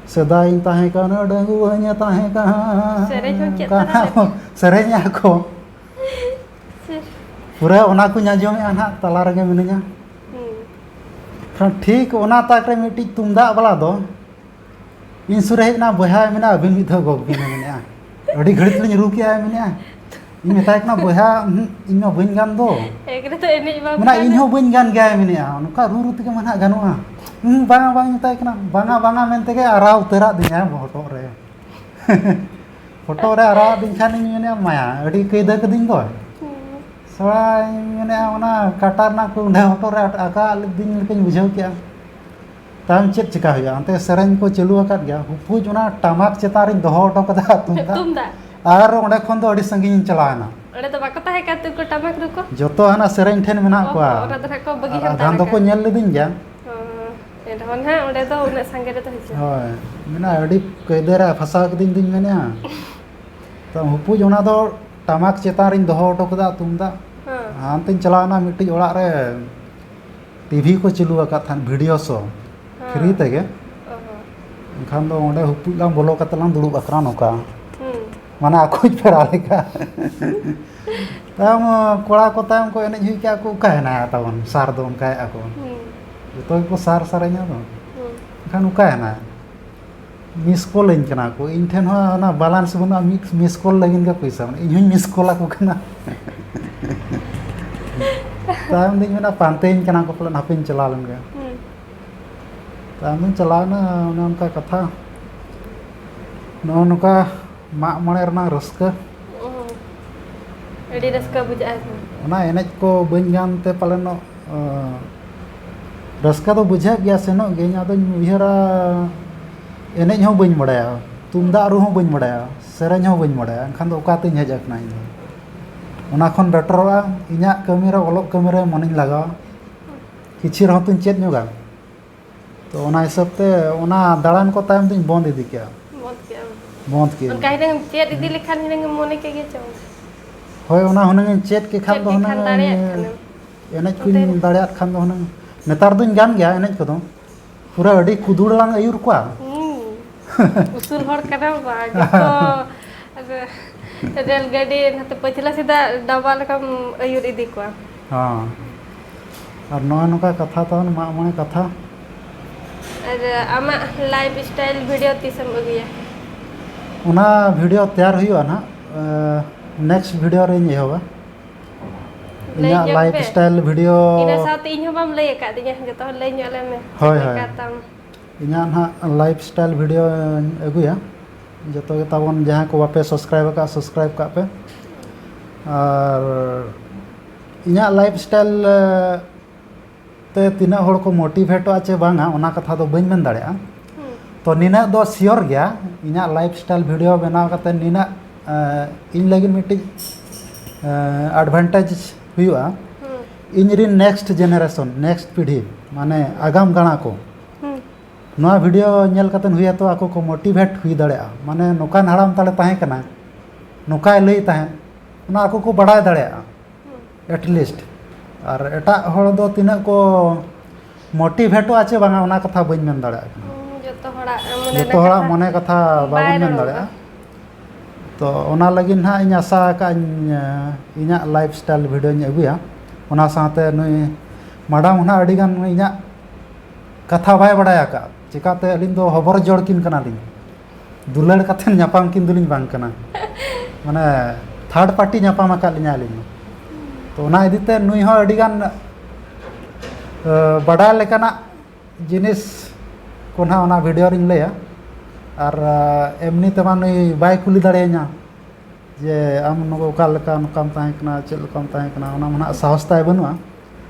"ᱥᱮᱫᱟᱭᱤᱧ ᱛᱟᱦᱮᱸ ᱠᱟᱱᱟ, ᱰᱟᱺᱜᱩᱣᱟᱹᱧ ᱛᱟᱦᱮᱸ ᱠᱟᱱᱟ", ᱥᱮᱨᱮᱧ ᱦᱚᱸ ᱪᱮᱫ ᱚᱱᱠᱟ ᱛᱟᱨᱟ ᱠᱚ ᱞᱮᱠᱟ᱾ ᱥᱮᱨᱮᱧᱮᱜᱼᱟ ᱠᱚ᱾ ᱥᱮ- ᱯᱩᱨᱟᱹ ᱚᱱᱟ ᱠᱚᱧ ᱟᱸᱡᱚᱢᱮᱜᱼᱟ ᱱᱟᱦᱟᱜ, ᱛᱟᱞᱟ ᱨᱮᱜᱮ ᱢᱤᱱᱟᱹᱧᱟ᱾ ᱦᱩᱸ᱾ ᱠᱷᱟᱱ ᱴᱷᱤᱠ ᱚᱱᱟ ᱛᱟᱠ ᱨᱮ ᱢᱤᱫᱴᱤᱡ ᱛᱩᱢᱫᱟᱜ ᱵᱟᱞᱟ ᱫᱚ ᱤᱧ ᱥᱩᱨ ᱨᱮ ᱦᱮᱡ ᱮᱱᱟ, "ᱵᱚᱭᱦᱟ", ᱢᱮᱱᱟ, "ᱟᱹᱵᱤᱱ ᱢᱤᱫ ᱫᱷᱟᱣ ᱜᱚᱜ ᱵᱤᱱ", ᱢᱮᱱᱮᱫᱼᱟ᱾ ᱟᱹᱰᱤ ᱜᱷᱟᱹᱲᱤᱡ ᱛᱮᱞᱤᱧ ᱨᱩ ᱠᱮᱜᱼᱟ, ᱢᱮᱱᱮᱫᱼᱟ᱾ ᱤᱧ ᱢᱮᱛᱟᱭ ᱠᱟᱱᱟ, "ᱵᱚᱭᱦᱟ, ᱩᱦᱩᱸ, ᱤᱧ ᱢᱟ ᱵᱟᱹᱧ ᱜᱟᱱ ᱫᱚ", ᱮᱠ ᱨᱮ ᱛᱚ ᱮᱱᱮᱡ ᱵᱟᱢ ᱢᱮᱱᱟ, ᱜᱟᱱᱟ᱾ "ᱤᱧ ᱦᱚᱸ ᱵᱟᱹᱧ ᱜᱟᱱ ᱜᱮᱭᱟ", ᱢᱮᱱᱮᱫᱼᱟ᱾ "ᱱᱚᱝᱠᱟ ᱨᱩ ᱨᱩ ᱛᱮᱜᱮ ᱢᱟ ᱱᱟᱦᱟᱜ ᱜᱟᱱᱚᱜᱼᱟ", ᱦᱩᱸ, ᱵᱟᱝᱟ, ᱵᱟᱝ ᱢᱮᱛᱟᱭ ᱠᱟᱱᱟ, ᱵᱟᱝᱟ, ᱵᱟᱝᱟ ᱢᱮᱱ ᱛᱮᱜᱮ ᱟᱨᱟᱣ ᱩᱛᱟᱹᱨᱟᱜ ᱫᱤᱧᱟᱭ ᱦᱚᱴᱚᱜ ᱨᱮ᱾ ᱦᱚᱴᱚᱜ ᱨᱮ ᱟᱨᱟᱣᱟᱫ ᱫᱤᱧ ᱠᱷᱟᱱᱤᱧ ᱢᱮᱱᱮᱫᱼᱟ, "ᱢᱟᱭᱟ, ᱟᱹᱰᱤ ᱠᱟᱹᱭᱫᱟᱹ ᱠᱟᱹᱫᱤᱧ ᱫᱚ᱾ ᱦᱩᱸ᱾ ᱥᱟᱞᱟᱧ ᱢᱮᱱᱮᱫᱼᱟ, ᱚᱱᱟ ᱠᱟᱴᱟ ᱨᱮᱱᱟᱜ ᱠᱩᱸᱰᱟ ᱦᱚᱴᱚᱜ ᱨᱮ ᱟᱠᱟᱣᱟᱫ ᱞᱤᱫᱤᱧ ᱞᱮᱠᱟᱧ ᱵᱩᱡᱷᱟᱹᱣ ᱠᱮᱜᱼᱟ᱾" ᱛᱟᱭᱚᱢ ᱪᱮᱫ ᱪᱮᱠᱟ ᱦᱩᱭᱩᱜᱼᱟ? ᱚᱱᱛᱮ ᱥᱮᱨᱮᱧ ᱠᱚ ᱪᱟᱹᱞᱩ ᱟᱠᱟᱫ ᱜᱮᱭᱟ, ᱦᱩᱯᱩᱡ ᱚᱱᱟ ᱴᱟᱢᱟᱠ ᱪᱮᱛᱟᱱ ᱨᱤᱧ ᱫᱚᱦᱚ ᱦᱚᱴᱚ ᱠᱟᱫᱟ ᱛᱩᱢᱫᱟᱜ᱾ ᱛᱩᱢᱫᱟᱜ᱾ ᱟᱨ ᱚᱸᱰᱮ ᱠᱷᱚᱱ ᱫᱚ ᱟᱹᱰᱤ ᱥᱟᱺᱜᱤᱧ ᱤᱧ ᱪᱟᱞᱟᱣ ᱮᱱᱟ᱾ ᱚᱸᱰᱮ ᱫᱚ ᱵᱟᱠᱚ ᱛᱟᱦᱮᱸ ᱠᱟᱱ ᱛᱮ ᱩᱱᱠᱩ ᱴᱟᱢᱟᱠ ᱨᱩ ᱠᱚ? ᱡᱚᱛᱚ ᱦᱟᱱᱟ ᱥᱮᱨᱮᱧ ᱴᱷᱮᱱ ᱢᱮᱱᱟᱜ ᱚ, ᱠᱚᱣᱟ᱾ ᱚᱱᱟ ᱫᱚ ᱱᱟᱦᱟᱜ ᱠᱚ ᱵᱟᱹᱜᱤ ᱟᱨ ᱦᱟᱛᱟᱲ ᱟᱫᱷᱟᱱ ᱫᱚᱠᱚ ᱟᱠᱟᱫ᱾ ᱧᱮᱞ ᱞᱤᱫᱤᱧ ᱜᱮᱭᱟ᱾ ᱚ, ᱮᱱᱨᱮᱦᱚᱸ ᱱᱟᱦᱟᱜ ᱚᱸᱰᱮ ᱫᱚ ᱩᱱᱟᱹᱜ ᱥᱟᱸᱜᱮ ᱨᱮᱫᱚ ᱦᱤᱡᱩᱜᱼᱟ᱾ ᱦᱳᱭ, ᱢᱮᱱᱟᱜᱼᱟ, ᱟᱹᱰᱤ ᱠᱟᱹᱭᱫᱟᱹ ᱨᱮ ᱯᱷᱟᱸᱥᱟᱣ ᱠᱤᱫᱤᱧ ᱫᱩᱧ ᱢᱮᱱᱮᱫᱼᱟ᱾ ᱛᱚ, ᱦᱩᱯᱩᱡ ᱚᱱᱟ ᱫᱚ ᱴᱟᱢᱟᱠ ᱪᱮᱛᱟᱱ ᱨᱤᱧ ᱫᱚᱦᱚ ᱦᱚᱴᱚ ᱠᱟᱫᱟ ᱛᱩᱢᱫᱟᱜ᱾ ᱦᱮᱸ᱾ ᱦᱟᱱᱛᱮᱧ ᱪᱟᱞᱟᱣᱱᱟ ᱢᱤᱫᱴᱤᱡ ᱚᱲᱟᱜ ᱨᱮ, ᱴᱤᱵᱷᱤ ᱠᱚ ᱪᱟᱹᱞᱩ ᱟᱠᱟᱫ ᱛᱟᱦᱮᱸᱫ, ᱵᱷᱤᱰᱤᱭᱳ ᱥᱳ, ᱦᱮᱸ᱾ ᱯᱷᱨᱤ ᱛᱮᱜᱮ᱾ ᱚ ᱦᱚᱸ᱾ ᱮᱱᱠᱷᱟᱱ ᱫᱚ ᱚᱸᱰᱮ ᱦᱩᱯᱩᱡ ᱞᱟᱝ ᱵᱚᱞᱚ ᱠᱟᱛᱮ ᱞᱟᱝ ᱫᱩᱲᱩᱵ ᱟᱠᱟᱱᱟ ᱱᱚᱝᱠᱟ᱾ ᱦᱩᱸ᱾ ᱢᱟᱱᱮ ᱟᱠᱚᱭᱤᱡ ᱯᱮᱲᱟ ᱞᱮᱠᱟ᱾ ᱛᱟᱭᱚᱢ ᱠᱚᱲᱟ ᱠᱚ ᱛᱟᱭᱚᱢ ᱠᱚ ᱮᱱᱮᱡ ᱦᱩᱭ ᱠᱮᱜᱼᱟ ᱠᱚ, "ᱚᱠᱟᱭᱮᱱᱟᱭ ᱛᱟᱵᱚᱱ ᱥᱟᱨ ᱫᱚ?" ᱚᱱᱠᱟᱭᱮᱫᱼᱟ ᱠᱚ᱾ ᱦᱩᱸ᱾ ᱡᱚᱛᱚ ᱜᱮᱠᱚ ᱥᱟᱨ ᱥᱟᱨᱮᱧᱟ ᱫᱚ᱾ ᱦᱩᱸ᱾ ᱮᱱᱠᱷᱟᱱ ᱚᱠᱟᱭᱮᱱᱟᱭ? ᱢᱤᱥ ᱠᱚᱞ ᱟᱹᱧ ᱠᱟᱱᱟ ᱠᱚ, ᱤᱧ ᱴᱷᱮᱱ ᱦᱚᱸ ᱚᱱᱟ ᱵᱟᱞᱟᱱᱥ ᱵᱟᱹᱱᱩᱜᱼᱟ, ᱢᱤᱫ ᱢᱤᱥ ᱠᱚᱞ ᱞᱟᱹᱜᱤᱫ ᱜᱮ ᱯᱚᱭᱥᱟ ᱵᱟᱹᱱᱩᱜᱼᱟ, ᱤᱧ ᱦᱚᱸᱧ ᱢᱤᱥ ᱠᱚᱞ ᱟᱠᱚ ᱠᱟᱱᱟ᱾ ᱛᱟᱭᱚᱢ ᱫᱚᱧ ᱢᱮᱱᱟ, ᱯᱟᱱᱛᱮᱭᱟᱹᱧ ᱠᱟᱱᱟ ᱠᱚ ᱯᱟᱞᱮᱱ, ᱦᱟᱯᱮᱧ ᱪᱟᱞᱟᱣ ᱞᱮᱱ ᱜᱮ᱾ ᱦᱩᱸ᱾ ᱛᱟᱭᱚᱢ ᱫᱚᱧ ᱪᱟᱞᱟᱣ ᱮᱱᱟ, ᱚᱱᱮ ᱚᱱᱠᱟ ᱠᱟᱛᱷᱟ, ᱱᱚᱜᱼᱚ ᱱᱚᱝᱠᱟ ᱢᱟᱜ ᱢᱚᱬᱮ ᱨᱮᱱᱟᱜ ᱨᱟᱹᱥᱠᱟᱹ᱾ ᱚ᱾ ᱟᱹᱰᱤ ᱨᱟᱹᱥᱠᱟᱹ ᱵᱩᱡᱷᱟᱹᱜᱼᱟ᱾ ᱚᱱᱟ ᱮᱱᱮᱡ ᱠᱚ ᱵᱟᱹᱧ ᱜᱟᱱ ᱛᱮ ᱯᱟᱞᱮᱱᱚᱜ ᱨᱟᱹᱥᱠᱟᱹ ᱫᱚ ᱵᱩᱡᱷᱟᱹᱜ ᱜᱮᱭᱟ, ᱥᱮᱱᱚᱜ ᱜᱤᱭᱟᱹᱧ᱾ ᱟᱫᱚᱧ ᱩᱭᱦᱟᱹᱨᱟ, ᱮᱱᱮᱡ ᱦᱚᱸ ᱵᱟᱹᱧ ᱵᱟᱲᱟᱭᱟ, ᱛᱩᱢᱫᱟᱜ ᱨᱩ ᱦᱚᱸ ᱵᱟᱹᱧ ᱵᱟᱲᱟᱭᱟ, ᱥᱮᱨᱮᱧ ᱦᱚᱸ ᱵᱟᱹᱧ ᱵᱟᱲᱟᱭᱟ, ᱮᱱᱠᱷᱟᱱ ᱫᱚ ᱚᱠᱟᱛᱤᱧ ᱦᱮᱡ ᱟᱠᱟᱱᱟ ᱤᱧ ᱫᱚ? ᱚᱱᱟ ᱠᱷᱚᱱ ᱵᱮᱴᱟᱨᱚᱜᱼᱟ ᱤᱧᱟᱹᱜ ᱠᱟᱹᱢᱤ ᱨᱮ, ᱚᱞᱚᱜ ᱠᱟᱹᱢᱤ ᱨᱮ ᱢᱚᱱᱮᱧ ᱞᱟᱜᱟᱣᱟ, ᱠᱤᱪᱷᱩ ᱨᱮᱦᱚᱸ ᱛᱚᱧ ᱪᱮᱫ ᱧᱚᱜᱟ᱾ ᱛᱚ ᱚᱱᱟ ᱦᱤᱥᱟᱹᱵ ᱛᱮ ᱚᱱᱟ ᱫᱟᱬᱟᱱ ᱠᱚ ᱛᱟᱭᱚᱢ ᱫᱚᱧ ᱵᱚᱱᱫ ᱤᱫᱤ ᱠᱮᱜᱼᱟ᱾ ᱵᱚᱱᱫ ᱠᱮᱜᱼᱟᱢ? ᱵᱚᱱᱫ ᱠᱮᱜᱼᱟᱹᱧ᱾ ᱚᱱᱠᱟ ᱦᱤᱱᱟᱹᱝ ᱪᱮᱫ ᱤᱫᱤ ᱞᱮᱠᱷᱟᱱ ᱦᱤᱱᱟᱹᱝ ᱮᱢ ᱢᱚᱱᱮ ᱠᱮᱫ ᱜᱮ ᱪᱚᱝ? ᱦᱳᱭ, ᱚᱱᱟ ᱦᱩᱱᱟᱹᱝ ᱤᱧ ᱪᱮᱫ ᱠᱮ ᱠᱷᱟᱱ ᱪᱮᱫ ᱫᱚ ᱠᱮ ᱦᱩᱱᱟᱹᱝ ᱠᱷᱟᱱ ᱫᱟᱲᱮᱭᱟᱜ ᱤᱧ ᱠᱷᱟᱱᱮᱢ᱾ ᱮᱱᱮᱡ ᱠᱚᱧ ᱚᱱᱛᱮ ᱫᱟᱲᱮᱭᱟᱜ ᱠᱷᱟᱱ ᱫᱚ ᱦᱩᱱᱟᱹᱝ᱾ ᱱᱮᱛᱟᱨ ᱫᱚᱧ ᱜᱟᱱ ᱜᱮᱭᱟ ᱮᱱᱮᱡ ᱠᱚᱫᱚ, ᱯᱩᱨᱟᱹ ᱟᱹᱰᱤ ᱠᱩᱫᱩᱲ ᱞᱟᱝ ᱟᱹᱭᱩᱨ ᱠᱚᱣᱟ᱾ ᱦᱩᱸ᱾ ᱩᱥᱩᱞ ᱦᱚᱲ ᱠᱟᱱᱟᱢ ᱵᱟ, ᱡᱚᱛᱚ ᱨᱮᱞ ᱜᱟᱹᱰᱤ ᱱᱟᱛᱮ ᱯᱟᱹᱪᱷᱞᱟᱹ ᱥᱮᱫᱟᱜ ᱰᱟᱵᱟ ᱞᱮᱠᱟᱢ ᱟᱹᱭᱩᱨ ᱤᱫᱤ ᱠᱚᱣᱟ᱾ ᱦᱚᱸ, ᱟᱨ ᱱᱚᱜᱼᱚᱭ ᱱᱚᱝᱠᱟ ᱠᱟᱛᱷᱟ ᱛᱟᱵᱚᱱ, ᱢᱟᱜ ᱢᱚᱬᱮ ᱠᱟᱛᱷᱟ᱾ ᱟᱨ ᱟᱢᱟᱜ ᱞᱟᱭᱤᱯᱷ ᱥᱴᱟᱭᱤᱞ ᱵᱷᱤᱰᱤᱭᱳ ᱛᱤᱥᱮᱢ ᱟᱹᱜᱩᱭᱟ? ᱚᱱᱟ ᱵᱷᱤᱰᱤᱭᱳ ᱛᱮᱭᱟᱨ ᱦᱩᱭᱩᱜᱼᱟ ᱱᱟᱦᱟᱜ, ᱱᱮᱠᱥᱴ ᱵᱷᱤᱰᱤᱭᱳ ᱨᱮᱧ ᱮᱦᱚᱵᱟ᱾ ᱞᱟᱹᱭ ᱤᱧᱟᱹᱜ ᱧᱚᱜ ᱞᱟᱭᱤᱯᱷ ᱢᱮ᱾ Style video. ᱤᱱᱟᱹ ᱥᱟᱶᱛᱮ ᱤᱧ ᱦᱚᱸ ᱵᱟᱢ ᱞᱟᱹᱭ ᱟᱠᱟᱫᱤᱧᱟ, ᱡᱚᱛᱚ ᱦᱚᱲ ᱞᱟᱹᱭ ᱧᱚᱜ ᱟᱞᱮ ᱢᱮ᱾ ᱦᱳᱭ, ᱪᱮᱫ ᱦᱳᱭ᱾ ᱞᱮᱠᱟ ᱛᱟᱢ? ᱤᱧᱟᱹᱜ ᱱᱟᱦᱟᱜ ᱞᱟᱭᱤᱯᱷ ᱥᱴᱟᱭᱤᱞ ᱵᱷᱤᱰᱤᱭᱳᱧ ᱟᱹᱜᱩᱭᱟ᱾ ᱡᱚᱛᱚ ᱜᱮ ᱛᱟᱵᱚᱱ ᱡᱟᱦᱟᱸᱭ ᱠᱚ ᱵᱟᱯᱮ ᱥᱟᱵᱥᱠᱨᱟᱭᱤᱵ ᱟᱠᱟᱫ, ᱥᱟᱵᱥᱠᱨᱟᱭᱤᱵ ᱠᱟᱜ ᱯᱮ᱾ ᱟᱨ ᱤᱧᱟᱹᱜ ᱞᱟᱭᱤᱯᱷ ᱥᱴᱟᱭᱤᱞ ᱛᱮ ᱛᱤᱱᱟᱹᱜ ᱦᱚᱲ ᱠᱚ ᱢᱳᱴᱤᱵᱷᱮᱴᱚᱜᱼᱟ ᱪᱮ ᱵᱟᱝᱟ, ᱚᱱᱟ ᱠᱟᱛᱷᱟ ᱫᱚ ᱵᱟᱹᱧ ᱢᱮᱱ ᱫᱟᱲᱮᱭᱟᱜᱼᱟ᱾ ᱦᱩᱸ᱾ ᱛᱚ ᱱᱤᱱᱟᱹᱜ ᱫᱚ ᱥᱤᱭᱳᱨ ᱜᱮᱭᱟ, ᱤᱧᱟᱹᱜ ᱞᱟᱭᱤᱯᱷ ᱥᱴᱟᱭᱤᱞ ᱵᱷᱤᱰᱤᱭᱳ ᱵᱮᱱᱟᱣ ᱠᱟᱛᱮ ᱱᱤᱱᱟᱹᱜ ᱮᱸ, ᱤᱧ ᱞᱟᱹᱜᱤᱫ ᱢᱤᱫᱴᱤᱡ ᱮᱸ, ᱮᱰᱵᱷᱟᱱᱴᱮᱡᱽ ᱦᱩᱭᱩᱜᱼᱟ᱾ ᱦᱩᱸ᱾ ᱤᱧ ᱨᱤᱱ ᱱᱮᱠᱥᱴ ᱡᱮᱱᱟᱨᱮᱥᱚᱱ, ᱱᱮᱠᱥᱴ ᱯᱤᱲᱦᱤ, ᱢᱟᱱᱮ ᱟᱜᱟᱢ ᱜᱟᱬᱟ ᱠᱚ ᱦᱩᱸ᱾ ᱱᱚᱣᱟ ᱵᱷᱤᱰᱤᱭᱳ ᱧᱮᱞ ᱠᱟᱛᱮ ᱦᱩᱭᱟᱛᱚ ᱟᱠᱚ ᱠᱚ ᱢᱳᱴᱤᱵᱷᱮᱴ ᱦᱩᱭ ᱫᱟᱲᱮᱭᱟᱜᱼᱟ, ᱢᱟᱱᱮ ᱱᱚᱝᱠᱟᱱ ᱦᱟᱲᱟᱢ ᱛᱟᱞᱮ ᱛᱟᱦᱮᱸ ᱠᱟᱱᱟ, ᱱᱚᱝᱠᱟᱭ ᱞᱟᱹᱭ ᱛᱟᱦᱮᱸᱫ, ᱚᱱᱟ ᱟᱠᱚ ᱠᱚ ᱵᱟᱲᱟᱭ ᱫᱟᱲᱮᱭᱟᱜᱼᱟ᱾ ᱦᱩᱸ᱾ ᱮᱴᱞᱤᱥᱴ᱾ ᱟᱨ ᱮᱴᱟᱜ ᱦᱚᱲ ᱫᱚ ᱛᱤᱱᱟᱹᱜ ᱠᱚ ᱢᱳᱴᱤᱵᱷᱮᱴᱚᱜᱼᱟ ᱪᱮ ᱵᱟᱝᱟ, ᱚᱱᱟ ᱠᱟᱛᱷᱟ ᱵᱟᱹᱧ ᱢᱮᱱ ᱫᱟᱲᱮᱭᱟᱜ ᱠᱟᱱᱟ᱾ ᱦᱩᱸ, ᱡᱚᱛᱚ ᱦᱚᱲᱟᱜ ᱢᱚᱱᱮ ᱡᱚᱛᱚ ᱨᱮᱱᱟᱜ ᱦᱚᱲᱟᱜ ᱠᱟᱛᱷᱟ ᱢᱚᱱᱮ ᱠᱟᱛᱷᱟ ᱵᱟᱭ ᱵᱟᱵᱚᱱ ᱢᱮᱱ ᱨᱚᱲᱚᱜᱼᱟ᱾ ᱫᱟᱲᱮᱭᱟᱜᱼᱟ᱾ ᱛᱚ ᱚᱱᱟ ᱞᱟᱹᱜᱤᱫ ᱱᱟᱦᱟᱜ ᱤᱧ ᱟᱥᱟ ᱟᱠᱟᱫ ᱟᱹᱧ, ᱤᱧᱟᱹᱜ ᱞᱟᱭᱤᱯᱷ ᱥᱴᱟᱭᱤᱞ ᱵᱷᱤᱰᱤᱭᱳᱧ ᱟᱹᱜᱩᱭᱟ᱾ ᱚᱱᱟ ᱥᱟᱶᱛᱮ ᱱᱩᱭ ᱢᱟᱰᱟᱢ ᱦᱚᱸ ᱱᱟᱦᱟᱜ ᱟᱹᱰᱤᱜᱟᱱ ᱤᱧᱟᱹᱜ ᱠᱟᱛᱷᱟ ᱵᱟᱭ ᱵᱟᱲᱟᱭ ᱟᱠᱟᱫ, ᱪᱮᱠᱟᱛᱮ ᱟᱹᱞᱤᱧ ᱫᱚ ᱦᱚᱵᱚᱨ ᱡᱚᱲ ᱠᱤᱱ ᱠᱟᱱᱟᱞᱤᱧ᱾ ᱫᱩᱞᱟᱹᱲ ᱠᱟᱛᱮᱫ ᱧᱟᱯᱟᱢ ᱠᱤᱱ ᱫᱚᱞᱤᱧ ᱵᱟᱝ ᱠᱟᱱᱟ, ᱢᱟᱱᱮ ᱛᱷᱟᱨᱰ ᱯᱟᱨᱴᱤ ᱧᱟᱯᱟᱢ ᱟᱠᱟᱫ ᱞᱤᱧᱟ ᱟᱹᱞᱤᱧ ᱫᱚ᱾ ᱛᱚ ᱚᱱᱟ ᱤᱫᱤ ᱛᱮ ᱱᱩᱭ ᱦᱚᱸ ᱟᱹᱰᱤ ᱜᱟᱱ ᱮ, ᱵᱟᱰᱟᱭ ᱞᱮᱠᱟᱱᱟᱜ ᱡᱤᱱᱤᱥ ᱠᱚ ᱱᱟᱦᱟᱜ ᱚᱱᱟ ᱵᱷᱤᱰᱤᱭᱳ ᱨᱤᱧ ᱞᱟᱹᱭᱟ᱾ ᱟᱨ ᱮ, ᱮᱢᱱᱤ ᱛᱮᱢᱟ ᱱᱩᱭ ᱵᱟᱭ ᱠᱩᱞᱤ ᱫᱟᱲᱮᱭᱟᱹᱧᱟ, ᱡᱮ ᱟᱢ ᱱᱚᱝᱠᱟ ᱚᱠᱟ ᱞᱮᱠᱟ ᱱᱚᱝᱠᱟᱢ ᱛᱟᱦᱮᱸ ᱠᱟᱱᱟ, ᱪᱮᱫ ᱞᱮᱠᱟᱢ ᱛᱟᱦᱮᱸ ᱠᱟᱱᱟ, ᱚᱱᱟ ᱢᱟ ᱱᱟᱦᱟᱜ ᱥᱟᱦᱚᱥ ᱛᱟᱭ ᱵᱟᱹᱱᱩᱜᱼᱟ᱾